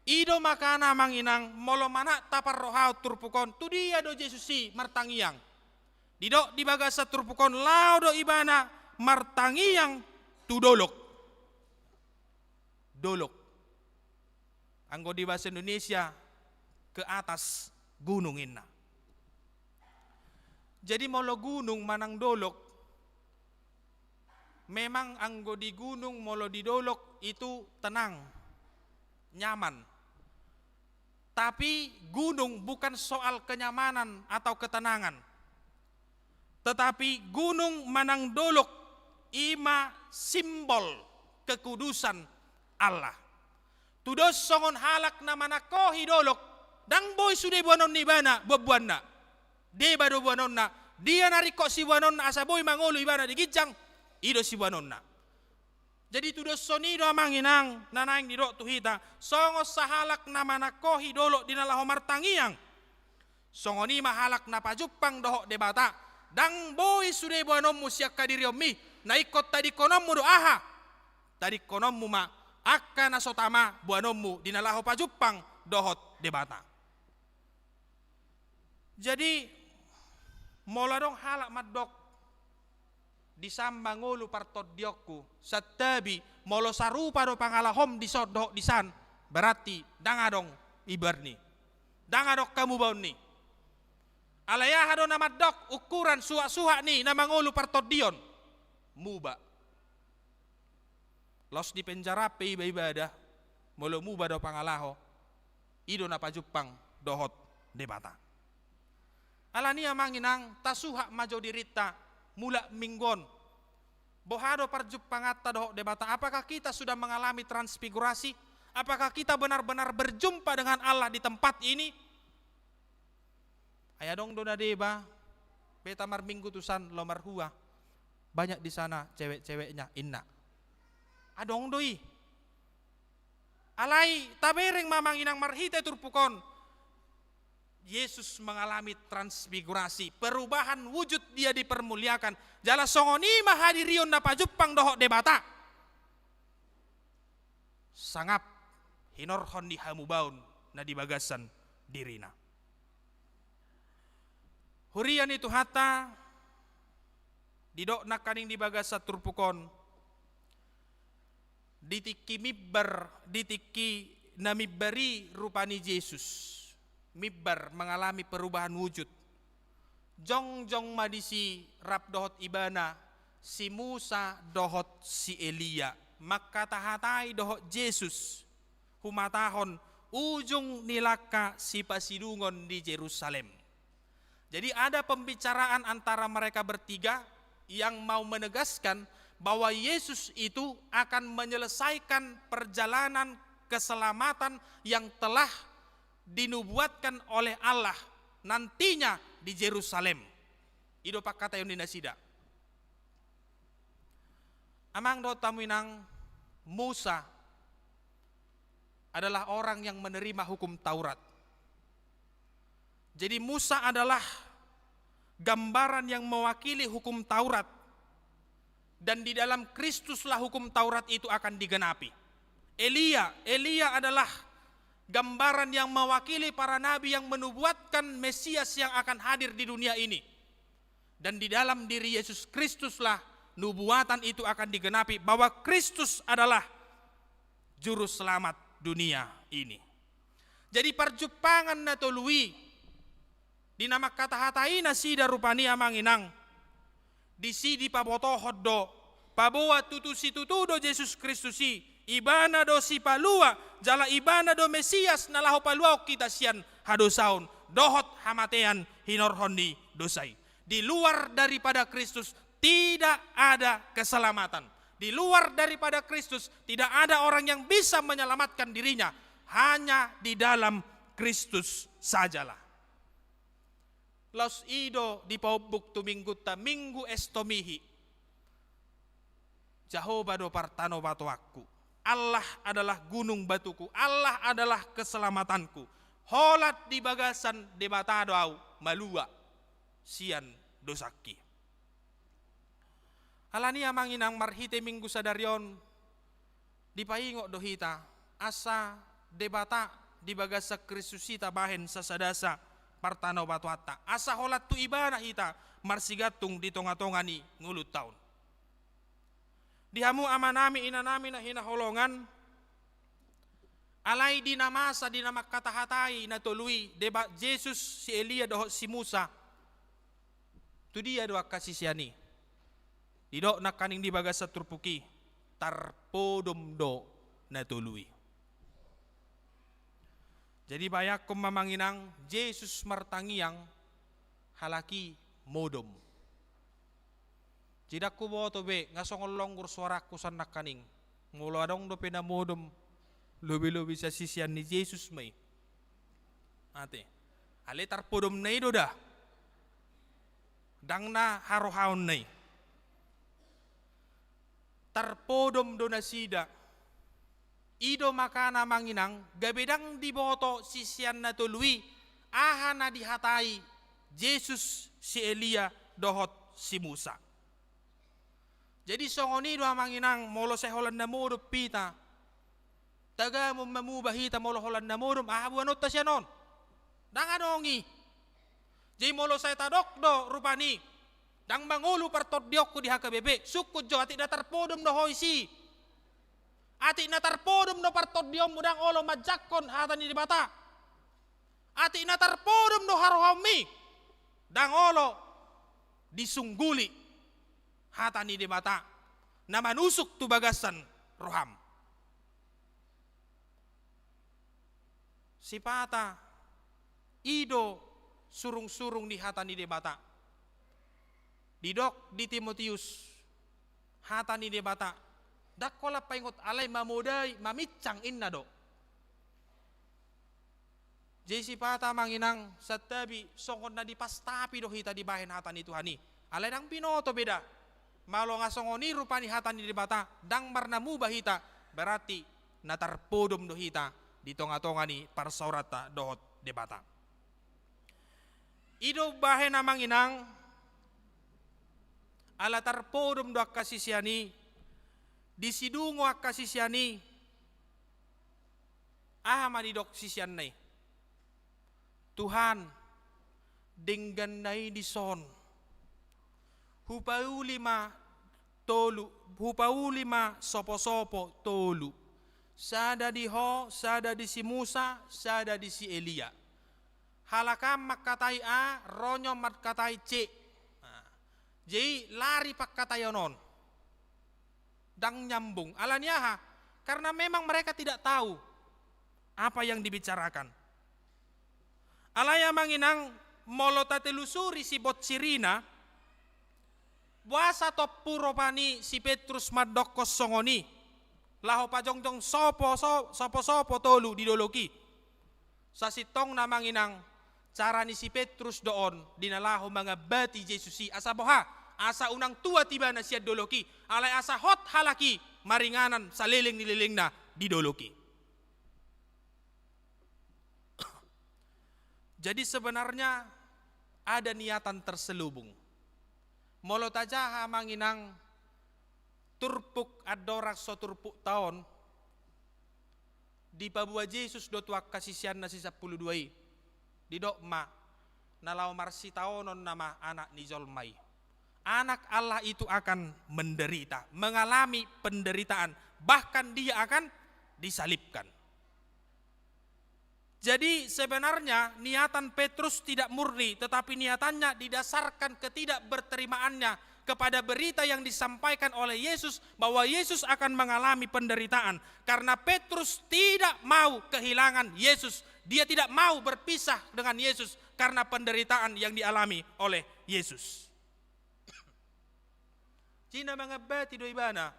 I do makana, amang inang, molo manat taparrohahon turpuk on, tu dia do Jesus i martangiang? Didok di bagasan turpuk on, laho do ibana martangiang tu dolok. Dolok. Anggo di bahasa Indonesia, ke atas gunung, inna. Jadi molo gunung manang dolok, memang anggo di gunung molo di dolok itu tenang, nyaman. Tapi gunung bukan soal kenyamanan atau ketenangan. Tetapi gunung manang dolok i ma simbol kekudusan Allah. Tudos songon halak na manangkohi dolok, ndang boi sude boanonna ibana buanbuanna. Deba do boanonna, dia na ringkot siboanonna asa boi mangolu ibana di ginjang, i do siboanonna. Jadi tudoshon i do, amang inang, na naeng didok tu hita, songon sahalak na manangkohi dolok di na laho martangiang. Songon i ma halak na pajumpang dohot Debata, ndang boi sude boanonmu sian hadirionmi, na ingkon tadingkononmu do aha? Tadingkononmu ma angka na so tama boanonmu di na laho pajumpang dohot Debata. Jadi, molo adong halak mandok, disan mangolu partondionku, santabi, molo sarupa do pangalahom dison dohot disan, berarti ndang adong ibarni. Ndang adong hamubaonni. Alai aha do na mandok ukuran suhat-suhat ni na mangolu partondion? Muba. Laos di penjara pe iba ibadah, molo muba do pangalaho, i do na pajumpang dohot Debata. Alani i amang inang, tasuhat ma jo dirinta mulak minggu on. Boha do parjumpanganta dohot Debata? Apakah kita sudah mengalami transfigurasi? Apakah kita benar-benar berjumpa dengan Allah di tempat ini? Ai adong do na deba, beta marminggu tusan laho marhua. Banyak di sana cewek-ceweknya, inna. Adong do i. Alai tabereng ma amang inang marhite turpuk on. Yesus mengalami transfigurasi, perubahan wujud, dia dipermuliakan. Jala songon i ma hadirion na pajumpang dohot Debata. Sangap hinorhon ni hamubaon na di bagasan dirina. Huria ni Tuhanta, didok nangkaning di bagasan turpuk on, di tingki mimbar, di tingki na mimbar i rupa ni Jesus. Mimbar mengalami perubahan wujud. Jongjong ma disi rap dohot ibana si Musa dohot si Elia, mangkatahatai dohot Jesus, humatahon ujung ni langka sipasidungon di Jerusalem. Jadi ada pembicaraan antara mereka bertiga yang mau menegaskan bahwa Yesus itu akan menyelesaikan perjalanan keselamatan yang telah dinubuatkan oleh Allah nantinya di Jerusalem. I do pangkataion ni nasida. Amang dohot hamu inang, Musa adalah orang yang menerima hukum Taurat. Jadi Musa adalah gambaran yang mewakili hukum Taurat. Dan di dalam Kristuslah hukum Taurat itu akan digenapi. Elia, Elia adalah gambaran yang mewakili para nabi yang menubuatkan Mesias yang akan hadir di dunia ini. Dan di dalam diri Yesus Kristuslah nubuatan itu akan digenapi, bahwa Kristus adalah juru selamat dunia ini. Jadi parjumpangan na tolu i, di na mangkatahatai nasida rupani amang inang, disi dipabotohon do, paboa tutu situtu do Jesus Kristus i, ibana do sipalua, jala ibana do Mesias na laho paluahon hita sian hadosaon dohot hamatean hinorhon ni dosa i. Di luar daripada Kristus tidak ada keselamatan. Di luar daripada Kristus tidak ada orang yang bisa menyelamatkan dirinya. Hanya di dalam Kristus sajalah. Laos i do dipaombuk tu minggunta, Minggu Estomihi. Jahowa do partanobatoanku. Allah adalah gunung batuku. Allah adalah keselamatanku. Holan di bagasan Debata do ahu malua sian dosangki. Alani i amang inang, marhite Minggu sadari on, dipaingot do hita, asa Debata di bagasan Kristus i tabahen sasadasa partanobatoanta, asa holan tu ibana hita marsigantung di tongatonga ni ngolunta on. Di hamu amanami inanami na hinaholongan, alai di na masa di na mangkatahatai na tolu i, Deba-, Jesus, si Elia dohot si Musa, tu dia do angka sisean i? Didok nangkaning di bagasan turpuk i, tarpodom do na tolu i. Jadi bayangkon ma amang inang, Jesus martangiang, halak i modom. Jadi ndang huboto be, nga songon longgur suarangku sian nangkaning. Molo adong dope na modom, lobi-lobi sian sisean ni Jesus ma i. Ate. Alai tarpodomna i do da. Ndang na harohaonna i. Tarpodom do nasida. I do makana amang inang, gabe ndang diboto sisean na tolu i, Aha na dihatai Jesus, si Elia dohot si Musa. Jadi songon i do amang inang, molo sai holan na modom hita, tagamon ma muba hita molo holan na modom, aha boanonta sian on? Ndang adong i. Jadi molo sai tadok do rupani, ndang mangolu partondionku di H K B P, sungkun jo, atik na tarpodom do ho disi. Atik na tarpodom do partondionmu, ndang olo manjangkon hata ni Debata. Atik na tarpodom do harohaonmi, ndang olo disungguli hata ni Debata na manusuk tu bagasan roham. Sipata i do surung-surung ni hata ni Debata. Didok di Timotius, hata ni Debata ndang holan paingot, alai mamodai, maminsang, inna do. Jadi sipata amang inang, santabi songon na dipastapi do hita dibahen hata ni Tuhan i. Alai ndang binoto be da. Molo nga songon i rupani hata ni Debata, ndang marnamuba hita, berarti na tarpodom do hita di tonga-tonga ni parsaoranta dohot Debata. I do umbahen amang inang, ala tarpodom do angka sisean i, disi dungo angka sisean i, aha ma didok siseanna i? Tuhan, dengganna i dison. Hupauli ma tolu, hupauli ma sopo-sopo tolu. Sada di ho, sada di si Musa, sada di si Elia. Halak an mangkatai A, ro on mangkatai C. Nah, jadi lari pangkataion on. Ndang nyambung. Ala ni aha? Karena memang mereka tidak tahu apa yang dibicarakan. Alai amang inang, molo tatelusuri sibot sirina, boasa tompu rupani si Petrus mandokkon songon i, laho pajongjong sopo, so-, sopo-sopo tolu di dolok i. Sasintongna amang inang, cara ni si Petrus do on di na laho mangambati Jesus i, asa boha? Asa unang tuat ibana sian dolok i, alai asa hot halak i maringanan saleleng ni lelengna di dolok i. Jadi sebenarnya ada niatan terselubung. Molo tajaha amang inang, turpuk andorang so turpukta on, dipaboa Jesus do tu angka siseanna si sampulu dua i. Didok ma, na laho marsitaonon nama Anak ni jolma i. Anak Allah itu akan menderita, mengalami penderitaan, bahkan dia akan disalibkan. Jadi sebenarnya niatan Petrus tidak murni, tetapi niatannya didasarkan ketidakberterimaannya kepada berita yang disampaikan oleh Yesus bahwa Yesus akan mengalami penderitaan. Karena Petrus tidak mau kehilangan Yesus, dia tidak mau berpisah dengan Yesus karena penderitaan yang dialami oleh Yesus. Jadi na mangambati do ibana.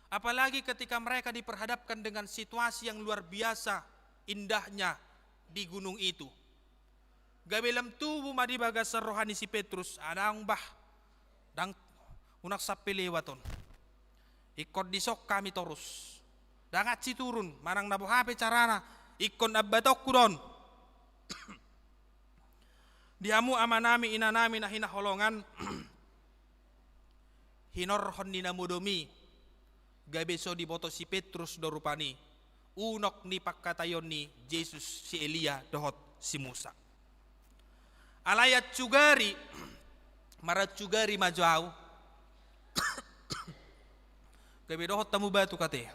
Apalagi ketika mereka diperhadapkan dengan situasi yang luar biasa indahnya di gunung itu. Gabe lam tubu ma di bagasan roha ni si Petrus, adong bah, ndang, unang sampe lewat on. Ingkon dison hami torus. Ndang hansit turun, manang na boha pe carana, ingkon ambatonku do on. Di hamu amanami, inanami na hinaholongan, hinorhon ni na modom i, gabe so diboto si Petrus do rupani unok ni pangkataion ni Jesus si Elia dohot si Musa. Alai ansugari, maransugari ma jo au. Gabe dohot hamu batu kate.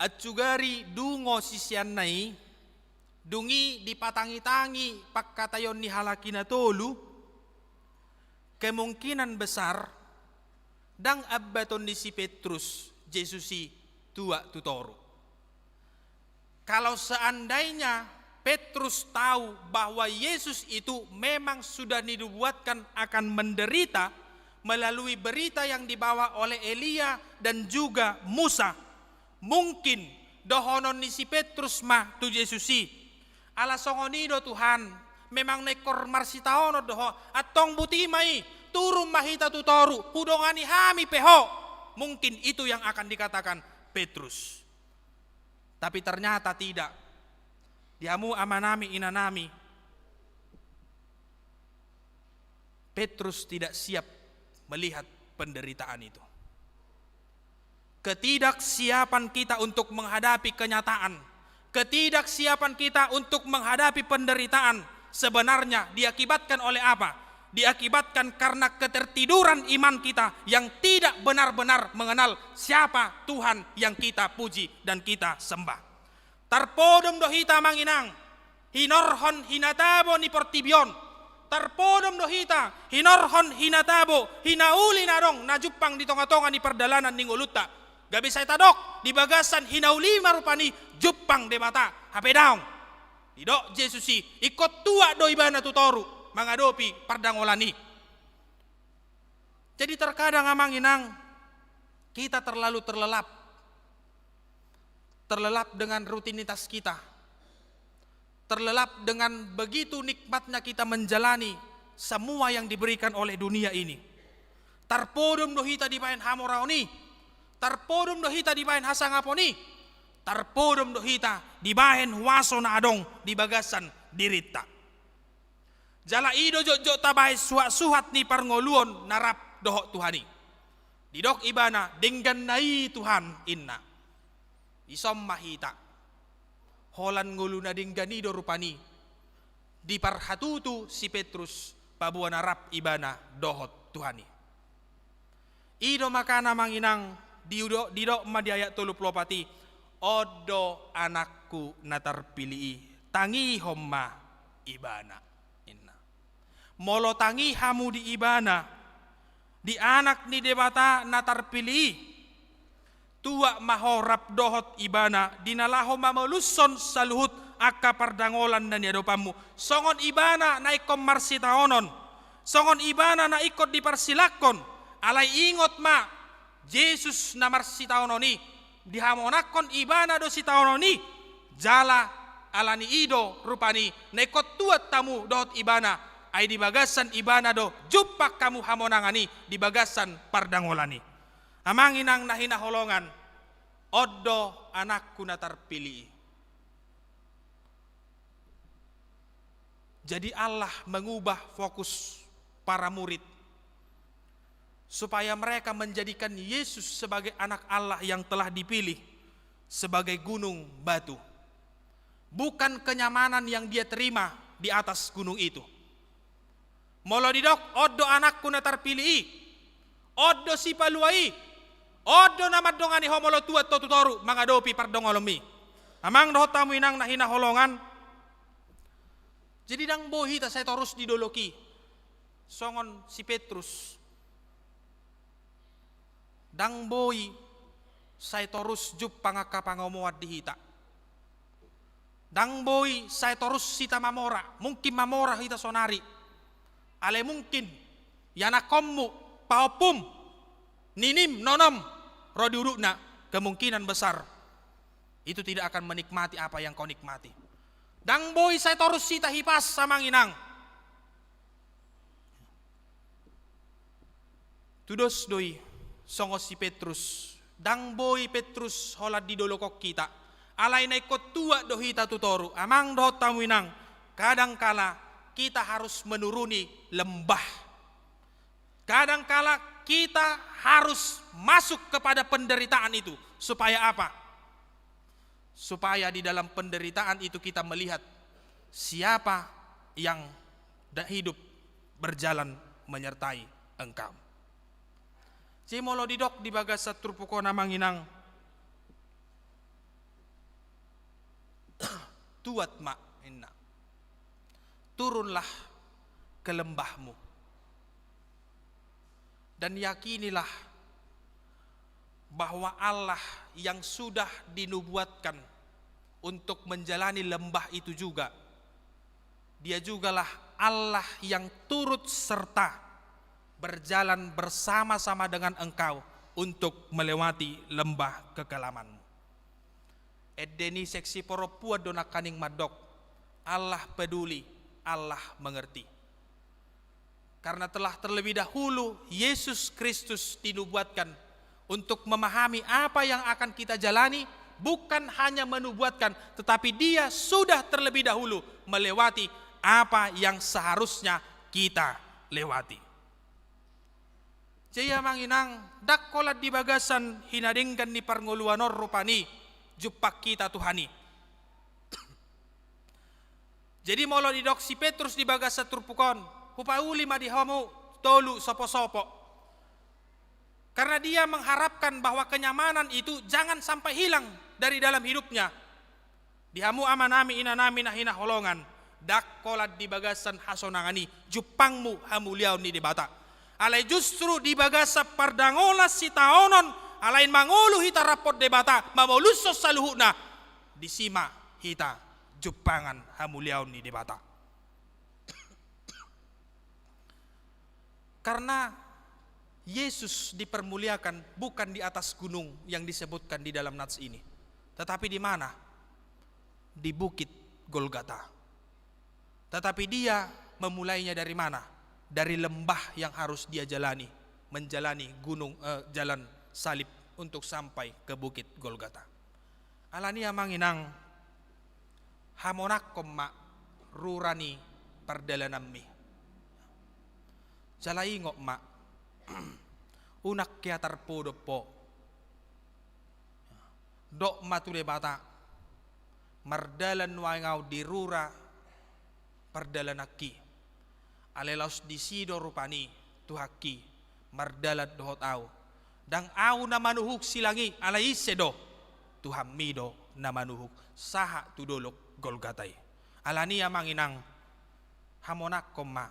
Ansugari dungo siseanna i, dung i dipatangitangi pangkataion ni halak i na tolu, kemungkinan besar ndang ambaton ni si Petrus Jesus i tuat tu toru. Kalau seandainya Petrus tahu bahwa Yesus itu memang sudah dinubuatkan akan menderita melalui berita yang dibawa oleh Elia dan juga Musa, mungkin dohonon ni si Petrus ma tu Jesus i: Ala songon i do Tuhan, memang na ingkon marsitaonon do ho, antong boti ma i, turun ma hita tu toru, hudongani hami pe ho. Mungkin itu yang akan dikatakan Petrus. Tapi ternyata tidak. Di hamu amanami, inanami, Petrus tidak siap melihat penderitaan itu. Ketidaksiapan kita untuk menghadapi kenyataan, ketidaksiapan kita untuk menghadapi penderitaan sebenarnya diakibatkan oleh apa? Diakibatkan karena ketertiduran iman kita yang tidak benar-benar mengenal siapa Tuhan yang kita puji dan kita sembah. Tarpodom do hita, amang inang, hinorhon hinatabo ni portibi on. Tarpodom do hita hinorhon hinatabo, hinauli na adong na jumpang di tonga-tonga ni pardalanan ni ngolunta. Gabe sai tadok di bagasan hinaulima rupani jumpang Debata. Hape daong. Didok Jesus i, ingkon tuat do ibana tu toru mangadopi pardangolan i. Jadi terkadang, amang inang, kita terlalu terlelap. Terlelap dengan rutinitas kita. Terlelap dengan begitu nikmatnya kita menjalani semua yang diberikan oleh dunia ini. Tarpodom do hita dibahen hamoraon i. Tarpodom do hita dibahen hasangapon i. Tarpodom do hita dibahen huaso na adong di bagasan dirinta. Jala i do jotjot tabahen suhat-suhat ni parngoluon na rap dohot Tuhan i. Didok ibana, dengganna i Tuhan, inna. Dison ma hita. Holan ngolu na denggan i do rupani diparhatutu si Petrus paboa na rap ibana dohot Tuhan i. I do makana, amang inang, didok, didok ma di ayat tolu pulu opat i, on do anakku na tarpilih i, tangihon ma ibana, inna. Molo tangi hamu di ibana, di Anak ni Debata na tarpilih i, tuat ma ho rap dohot ibana di na laho mamolushon saluhut angka pardangolan na niadopanmu. Songon ibana na ingkon marsitaonon, songon ibana na ingkon diparsilangkon. Alai ingot ma, Jesus na marsitaonon i, dihamonangkon ibana do sitaonon i. Jala ala ni i do rupani na ingkon tuat hamu dohot ibana, ai di bagasan ibana do jumpang hamu hamonangan i di bagasan pardangolan i. Amang inang na hinaholongan, on do anakku na tarpilih i. Jadi Allah mengubah fokus para murid supaya mereka menjadikan Yesus sebagai anak Allah yang telah dipilih sebagai gunung batu, bukan kenyamanan yang dia terima di atas gunung itu. Molo didok, on do anakku na tarpilih i, on do sipalua i, on do na mandongani ho molo tuat ho tu toru mangadopi pardonganon i. Amang dohot hamu inang na hinaholongan, jadi ndang boi hita sai torus di dolok i songon si Petrus. Ndang boi sai torus jumpang angka pangomoan di hita. Ndang boi sai torus hita mamora. Mungkin mamora hita sonari, alai mungkin ianakkonmu, pahompum, ninim, nonom ro di urukna, kemungkinan besar itu tidak akan menikmati apa yang kau nikmati. Ndang boi sai torus hita hipas, amang inang. Tudos do i songon si Petrus. Ndang boi Petrus holan di dolok on hita. Alai na ingkon tuat do hita tu toru. Amang dohot hamu inang, kadangkala kita harus menuruni lembah. Kadangkala kita harus masuk kepada penderitaan itu. Supaya apa? Supaya di dalam penderitaan itu kita melihat siapa yang da-, hidup berjalan menyertai engkau. Jadi molo didok di bagasan turpuk on, amang inang, tuat ma, inna. Turunlah ke lembahmu. Dan yakinilah bahwa Allah yang sudah dinubuatkan untuk menjalani lembah itu juga, Dia jugalah Allah yang turut serta berjalan bersama-sama dengan engkau untuk melewati lembah kekelamanmu. Ende ni seksi parompuan do nangkaning mandok, Allah peduli, Allah mengerti. Karena telah terlebih dahulu Yesus Kristus dinubuatkan untuk memahami apa yang akan kita jalani, bukan hanya menubuatkan, tetapi Dia sudah terlebih dahulu melewati apa yang seharusnya kita lewati. Jadi, amang inang, ndang holan di bagasan hinadenggan ni parngoluan on rupani jumpang hita Tuhan i. Jadi, molo didok si Petrus di bagasan turpuk on, hupauli ma di hamu tolu sopo-sopo. Karena dia mengharapkan bahwa kenyamanan itu jangan sampai hilang dari dalam hidupnya. Di hamu amanami, inanami na hinaholongan, ndang holan di bagasan hasonangan i jumpangmu hamuliaon ni Debata. Alai justru di bagasan pardangolan sitaonon, alai mangolu hita rap dohot Debata, mamolushon saluhutna, disi ma hita jumpangan hamuliaon ni Debata. Karena Yesus dipermuliakan bukan di atas gunung yang disebutkan di dalam nats ini, tetapi di mana? Di Bukit Golgata. Tetapi Dia memulainya dari mana? Dari lembah yang harus Dia jalani, menjalani gunung, eh, jalan salib untuk sampai ke Bukit Golgata. Alani i, amang inang, hamonangkon ma rura ni pardalananmi. Jala ingot ma, unang hea tarpodom ho. Dok ma tu Debata, mardalan nuaeng ahu di rura pardalananki. Alai laos disi do rupani Tuhanki mardalan dohot ahu. Ndang ahu na manuhuk silang i, alai ise do? Tuhanmi do na manuhuk sahat tu dolok Golgata i. Alani i, amang inang, hamonangkon ma.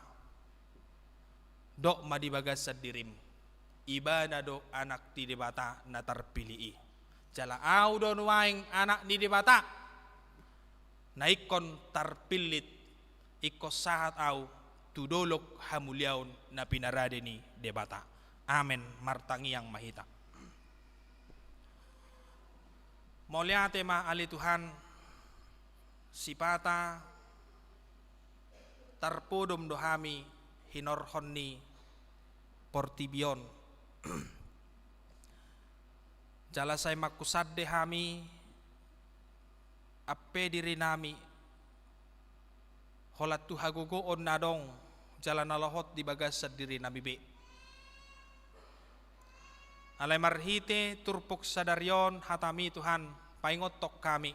Dok ma di bagasan dirim, Ibana do Anak ni Debata na tarpillit i. Jala ahu do nuaeng Anak ni Debata na ingkon tarpillit, ingkon sahat ahu tu dolok hamuliaon na pinarade ni Debata. Amen. Martangiang ma hita. Mauliate ma ale Tuhan, sipata tarpodom do hami hinorhon ni portibi on. Jala sai mangkusande hami ampe dirinami, holan tu hagogoon na adong jala na lohot di bagasan dirinami be. Alai marhite turpuk sadari on hatami Tuhan, paingothon hami.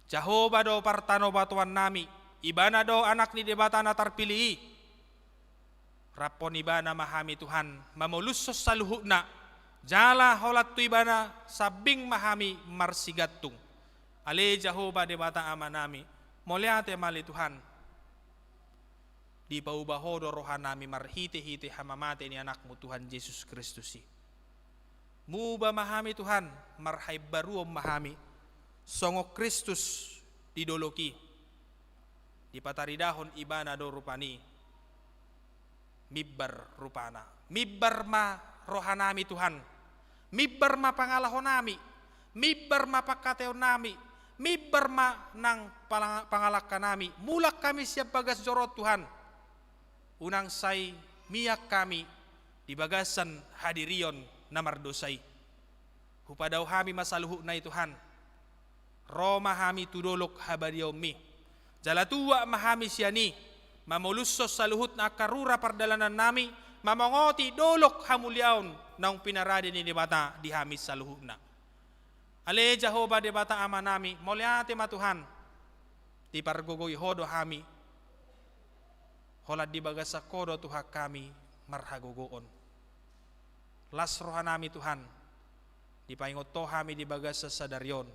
Jahowa do partanobatoannami, Ibana do Anak ni Debata na tarpillit i. Raphon Ibana ma hami Tuhan, mamolushon saluhutna, jala holan tu Ibana sambing ma hami marsigantung. Ale Jahowa Debata Amanami, mauliate ma ale Tuhan. Dipauba Ho do rohanami marhitehite hamamate ni Anakmu Tuhan Jesus Kristus i. Muba ma hami Tuhan, marhaimbaruon ma hami, songon Kristus di dolok i. Dipataridahon Ibana do rupani mimbar rupana. Mimbar ma rohanami Tuhan. Mimbar ma pangalahonami. Mimbar ma pangkataionnami. Mimbar ma nang pala-, pangalangkanami. Mulak hami sian bagas joro on Tuhan. Unang sai mian hami di bagasan hadirion na mardosa i. Hupadao hami ma saluhutna i Tuhan. Ro ma hami tu dolok habadiaonmi. Jala tuat ma hami sian i, mamolushon saluhutna angka rura pardalanannami, mamongoti dolok hamuliaon naung pinarade ni Debata di hami saluhutna. Ale Jahowa Debata Amanami, mauliate ma Tuhan. Dipargogoi Ho do hami. Holan di bagasan Ho do Tuhan hami marhagogoon. Las rohanami Tuhan, dipaingot Ho hami di bagasan sadari on.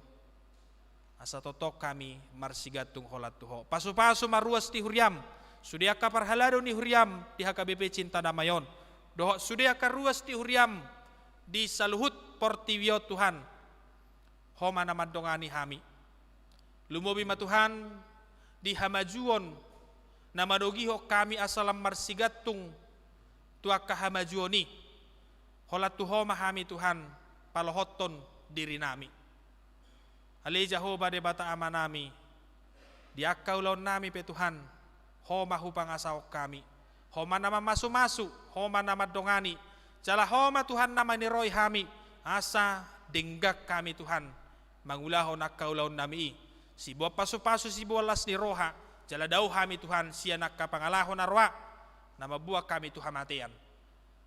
Asa tongtong hami marsigantung holan tu Ho. Pasupasu ma ruas ni huriam, sude angka parhalado ni huriam di H K B P Cinta Damai on. Dohot sude angka ruas ni huriam di saluhut portibi on Tuhan. Ho ma na mandongani hami. Lumobi ma Tuhan, di hamajuon na manogihon hami asa lam marsigantung tu angka hamajuon i. Holan tu Ho ma hami Tuhan, palohothon dirinami. Ale Jahowa Debata Amanami, di angka ulaonnami pe Tuhan, Ho ma hupangasahon hami. Ho ma na mamasumasu, Ho ma na mandongani, Jala Ho ma Tuhan na maniroi hami, asa denggan hami Tuhan mangulahon angka ulaonnami i. Siboan pasupasu, siboan las ni roha, jala dao hami Tuhan sian angka pangalaho na roa, na mamboan hami tu hamatean.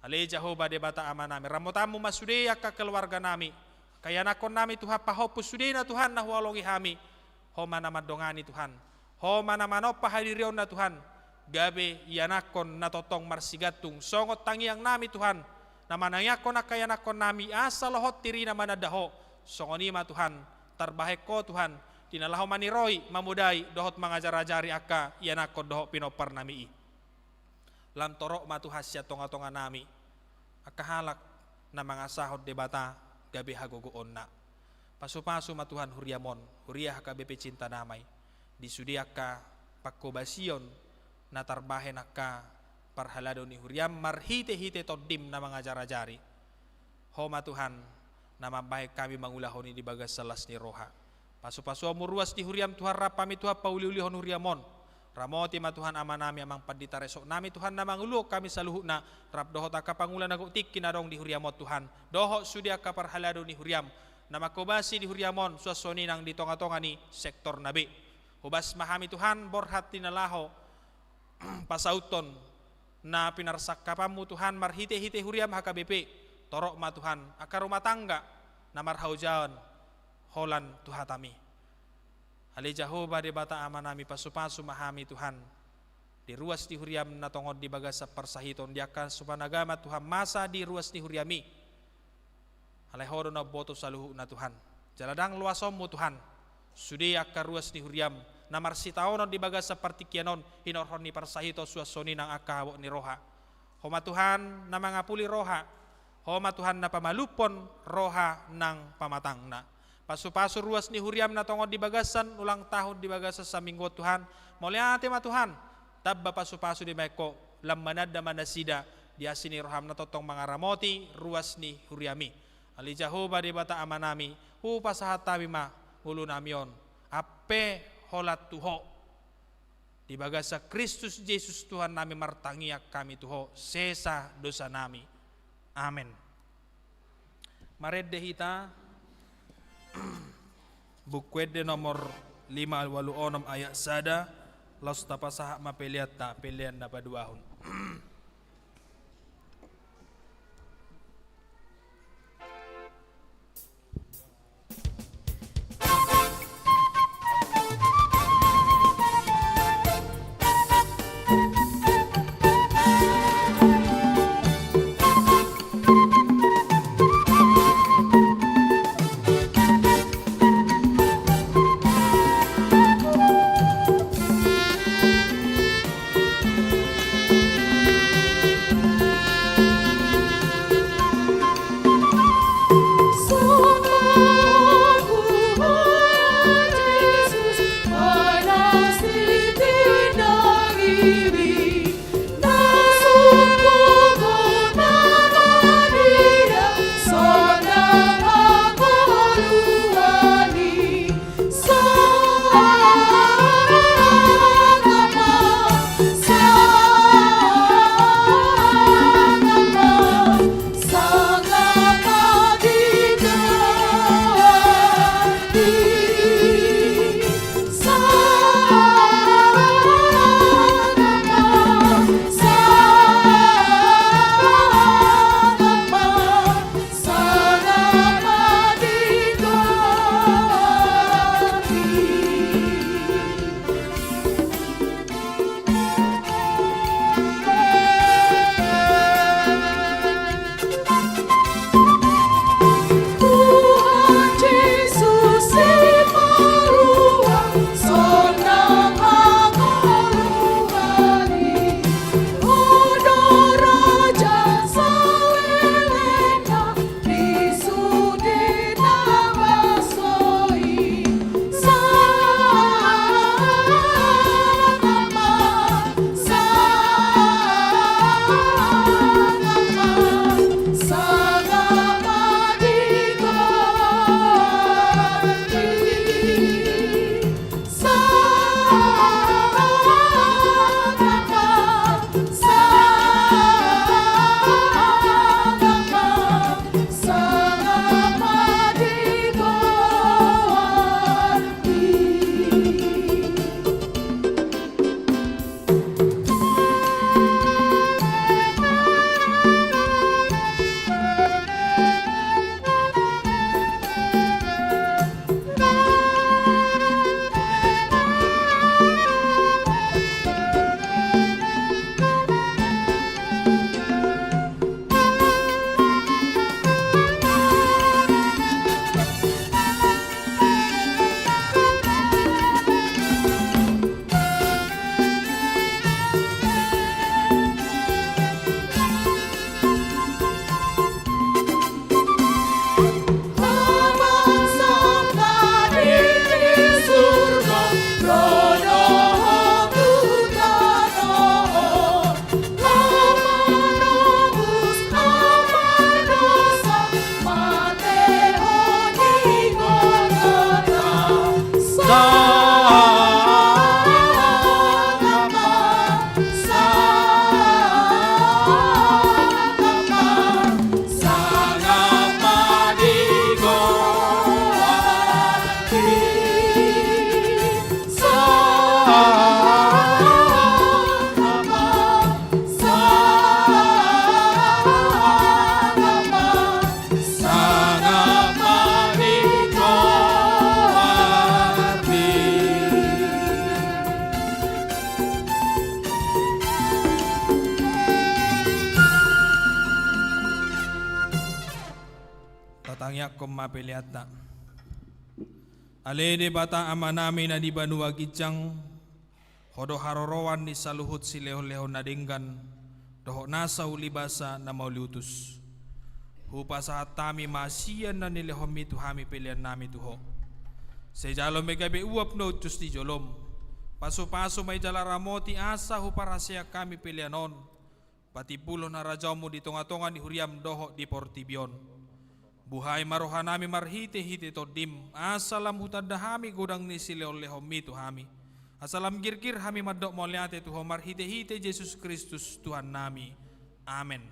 Ale Jahowa Debata Amanami, ramotanmu ma sude angka keluarganami, angka ianakkonnami Tuhan, pahompus sudena Tuhan na huoloi hami. Ho ma na mandongani Tuhan, Ho ma na manompa hadirionna Tuhan, gabe ianakkon na tongtong marsigantung songon tangiangnami Tuhan, na manangiangkon angka ianakkonnami asa lohot tirina mananda Ho. Songon i ma Tuhan, tarbahen Ho Tuhan, di na laho maniroi, mamodai dohot mangajarajari angka ianakkon dohot pinomparnami i. Lam torop ma Tuhan sian tongatonganami angka halak na mangasahon Debata gabe hagogoonna. Pasupasu ma Tuhan huriam on, huria H K B P Cinta Damai, di sude angka panghobasion na tarbahen angka parhalado ni huriam marhitehite Tondim na mangajarajari. Ho ma Tuhan na mambahen hami mangulahon i di bagasan las ni roha. Pasupasuonmu ruas ni huriam Tuhan, rap hami Tuhan pauliulihon huriam on. Ramoti ma Tuhan amanami, amang pandita resort nami Tuhan, na manguluhon hami saluhutna, rap dohot angka pangula na gok tingki na adong di huriam on Tuhan, dohot sude angka parhalado ni huriam na manghobasi di huriam on, suang songon i nang di tongatonga ni sektorna be. Hobas ma hami Tuhan borhat di na laho pasauthon na pinarsangkapanmu Tuhan marhitehite huriam H K B P. Torop ma Tuhan angka rumah tangga na marhaojaon holan tu hatami. Ale Jahowa Debata Amanami, pasupasu ma hami Tuhan di ruas ni huriam na tongon di bagasan parsahiton di angka supan agama Tuhan, masa di ruas ni huriam i. Alai Ho do na umboto saluhutna Tuhan. Jala ndang loasonmu Tuhan sude angka ruas ni huriam na marsitaonon di bagasan partingkian on, hinorhon ni parsahiton, suang songon i nang angka habot ni roha. Ho ma Tuhan na mangapuli roha, Ho ma Tuhan na pamalumhon roha nang pamatangna. Pasupasu ruas ni huriam na tongon di bagasan ulang tahun di bagasan saminggu on Tuhan. Mauliate ma Tuhan, tamba pasupasu dibahen Ho, lam mananda ma nasida di asi ni roham na tongtong mangaramoti ruas ni huriam i. Ale Jahowa Debata Amanami, hupasahat hami ma ngolunami on, ampe holan tu Ho. Di bagasan Kristus Jesus Tuhannami martangiang hami tu Ho, sesa dosanami. Amen. Marende hita Buku Ende nomor lima ualu onom ayat sada, laos tapasahat ma peleanta, pelean na paduahon. Tangiangkon ma peleanta. Ale Debata Amanami na di banua ginjang, Ho do haroroan ni saluhut silehonlehon na denggan, dohot nasa ulibasa na mauliutus. Hupasahat hami ma sian na nilehonMi tu hami peleannami tu Ho. Sai jalo ma gabe uap na uncus di joloM. Pasupasu ma i jala ramoti asa huparaseang hami pelean on, patimbulhon harajaonMu di tongatonga ni huriaM dohot di portibi on. Buhai ma rohanami marhitehite TondiM, asa lam hutanda hami godang ni silehonlehonMi tu hami. Asa lam girgir hami mandok mauliate tu Ho marhitehite Jesus Kristus Tuhannami. Amen.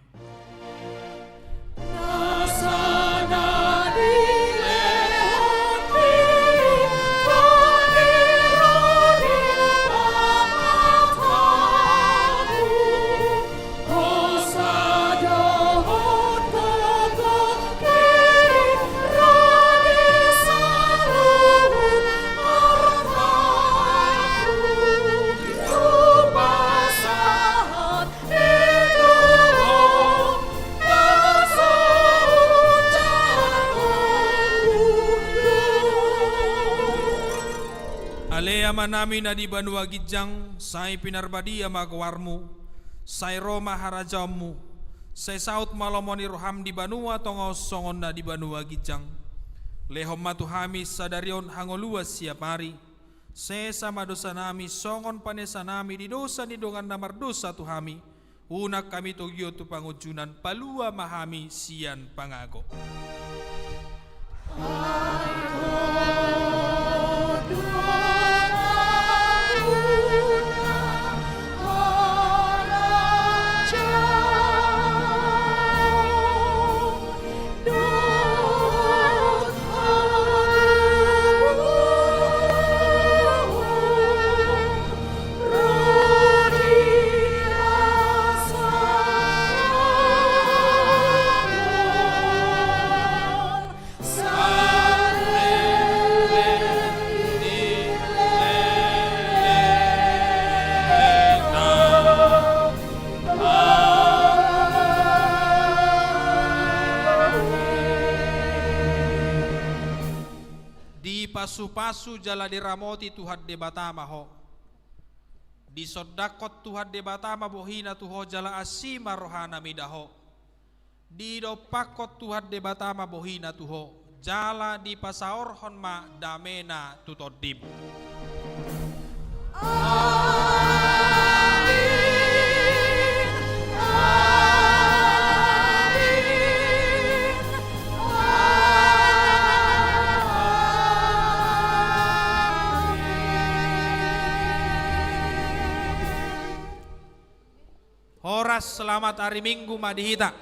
Ale Amanami na di banua ginjang, sai pinarbadia ma goarMu, sai ro ma harajaonMu, sai saut ma lomo ni rohaM di banua tonga on songon na di banua ginjang. Lehon ma tu hami sadari on hangoluan siapari, sesa ma dosanami songon panesanami di dosa ni dongan na mardosa tu hami, unang hami togihon tu pangunjunan, palua ma hami sian pangago. Dipasupasu jala diramoti Tuhan Debata ma ho. Disondangkon Tuhan Debata ma bohiNa tu ho jala asi ma rohaNa mida ho. Didompakkon Tuhan Debata ma bohiNa tu ho, jala dipasaorhon ma dameNa tu tondim. Amin. Amin. Amin. Horas, selamat hari Minggu ma di hita.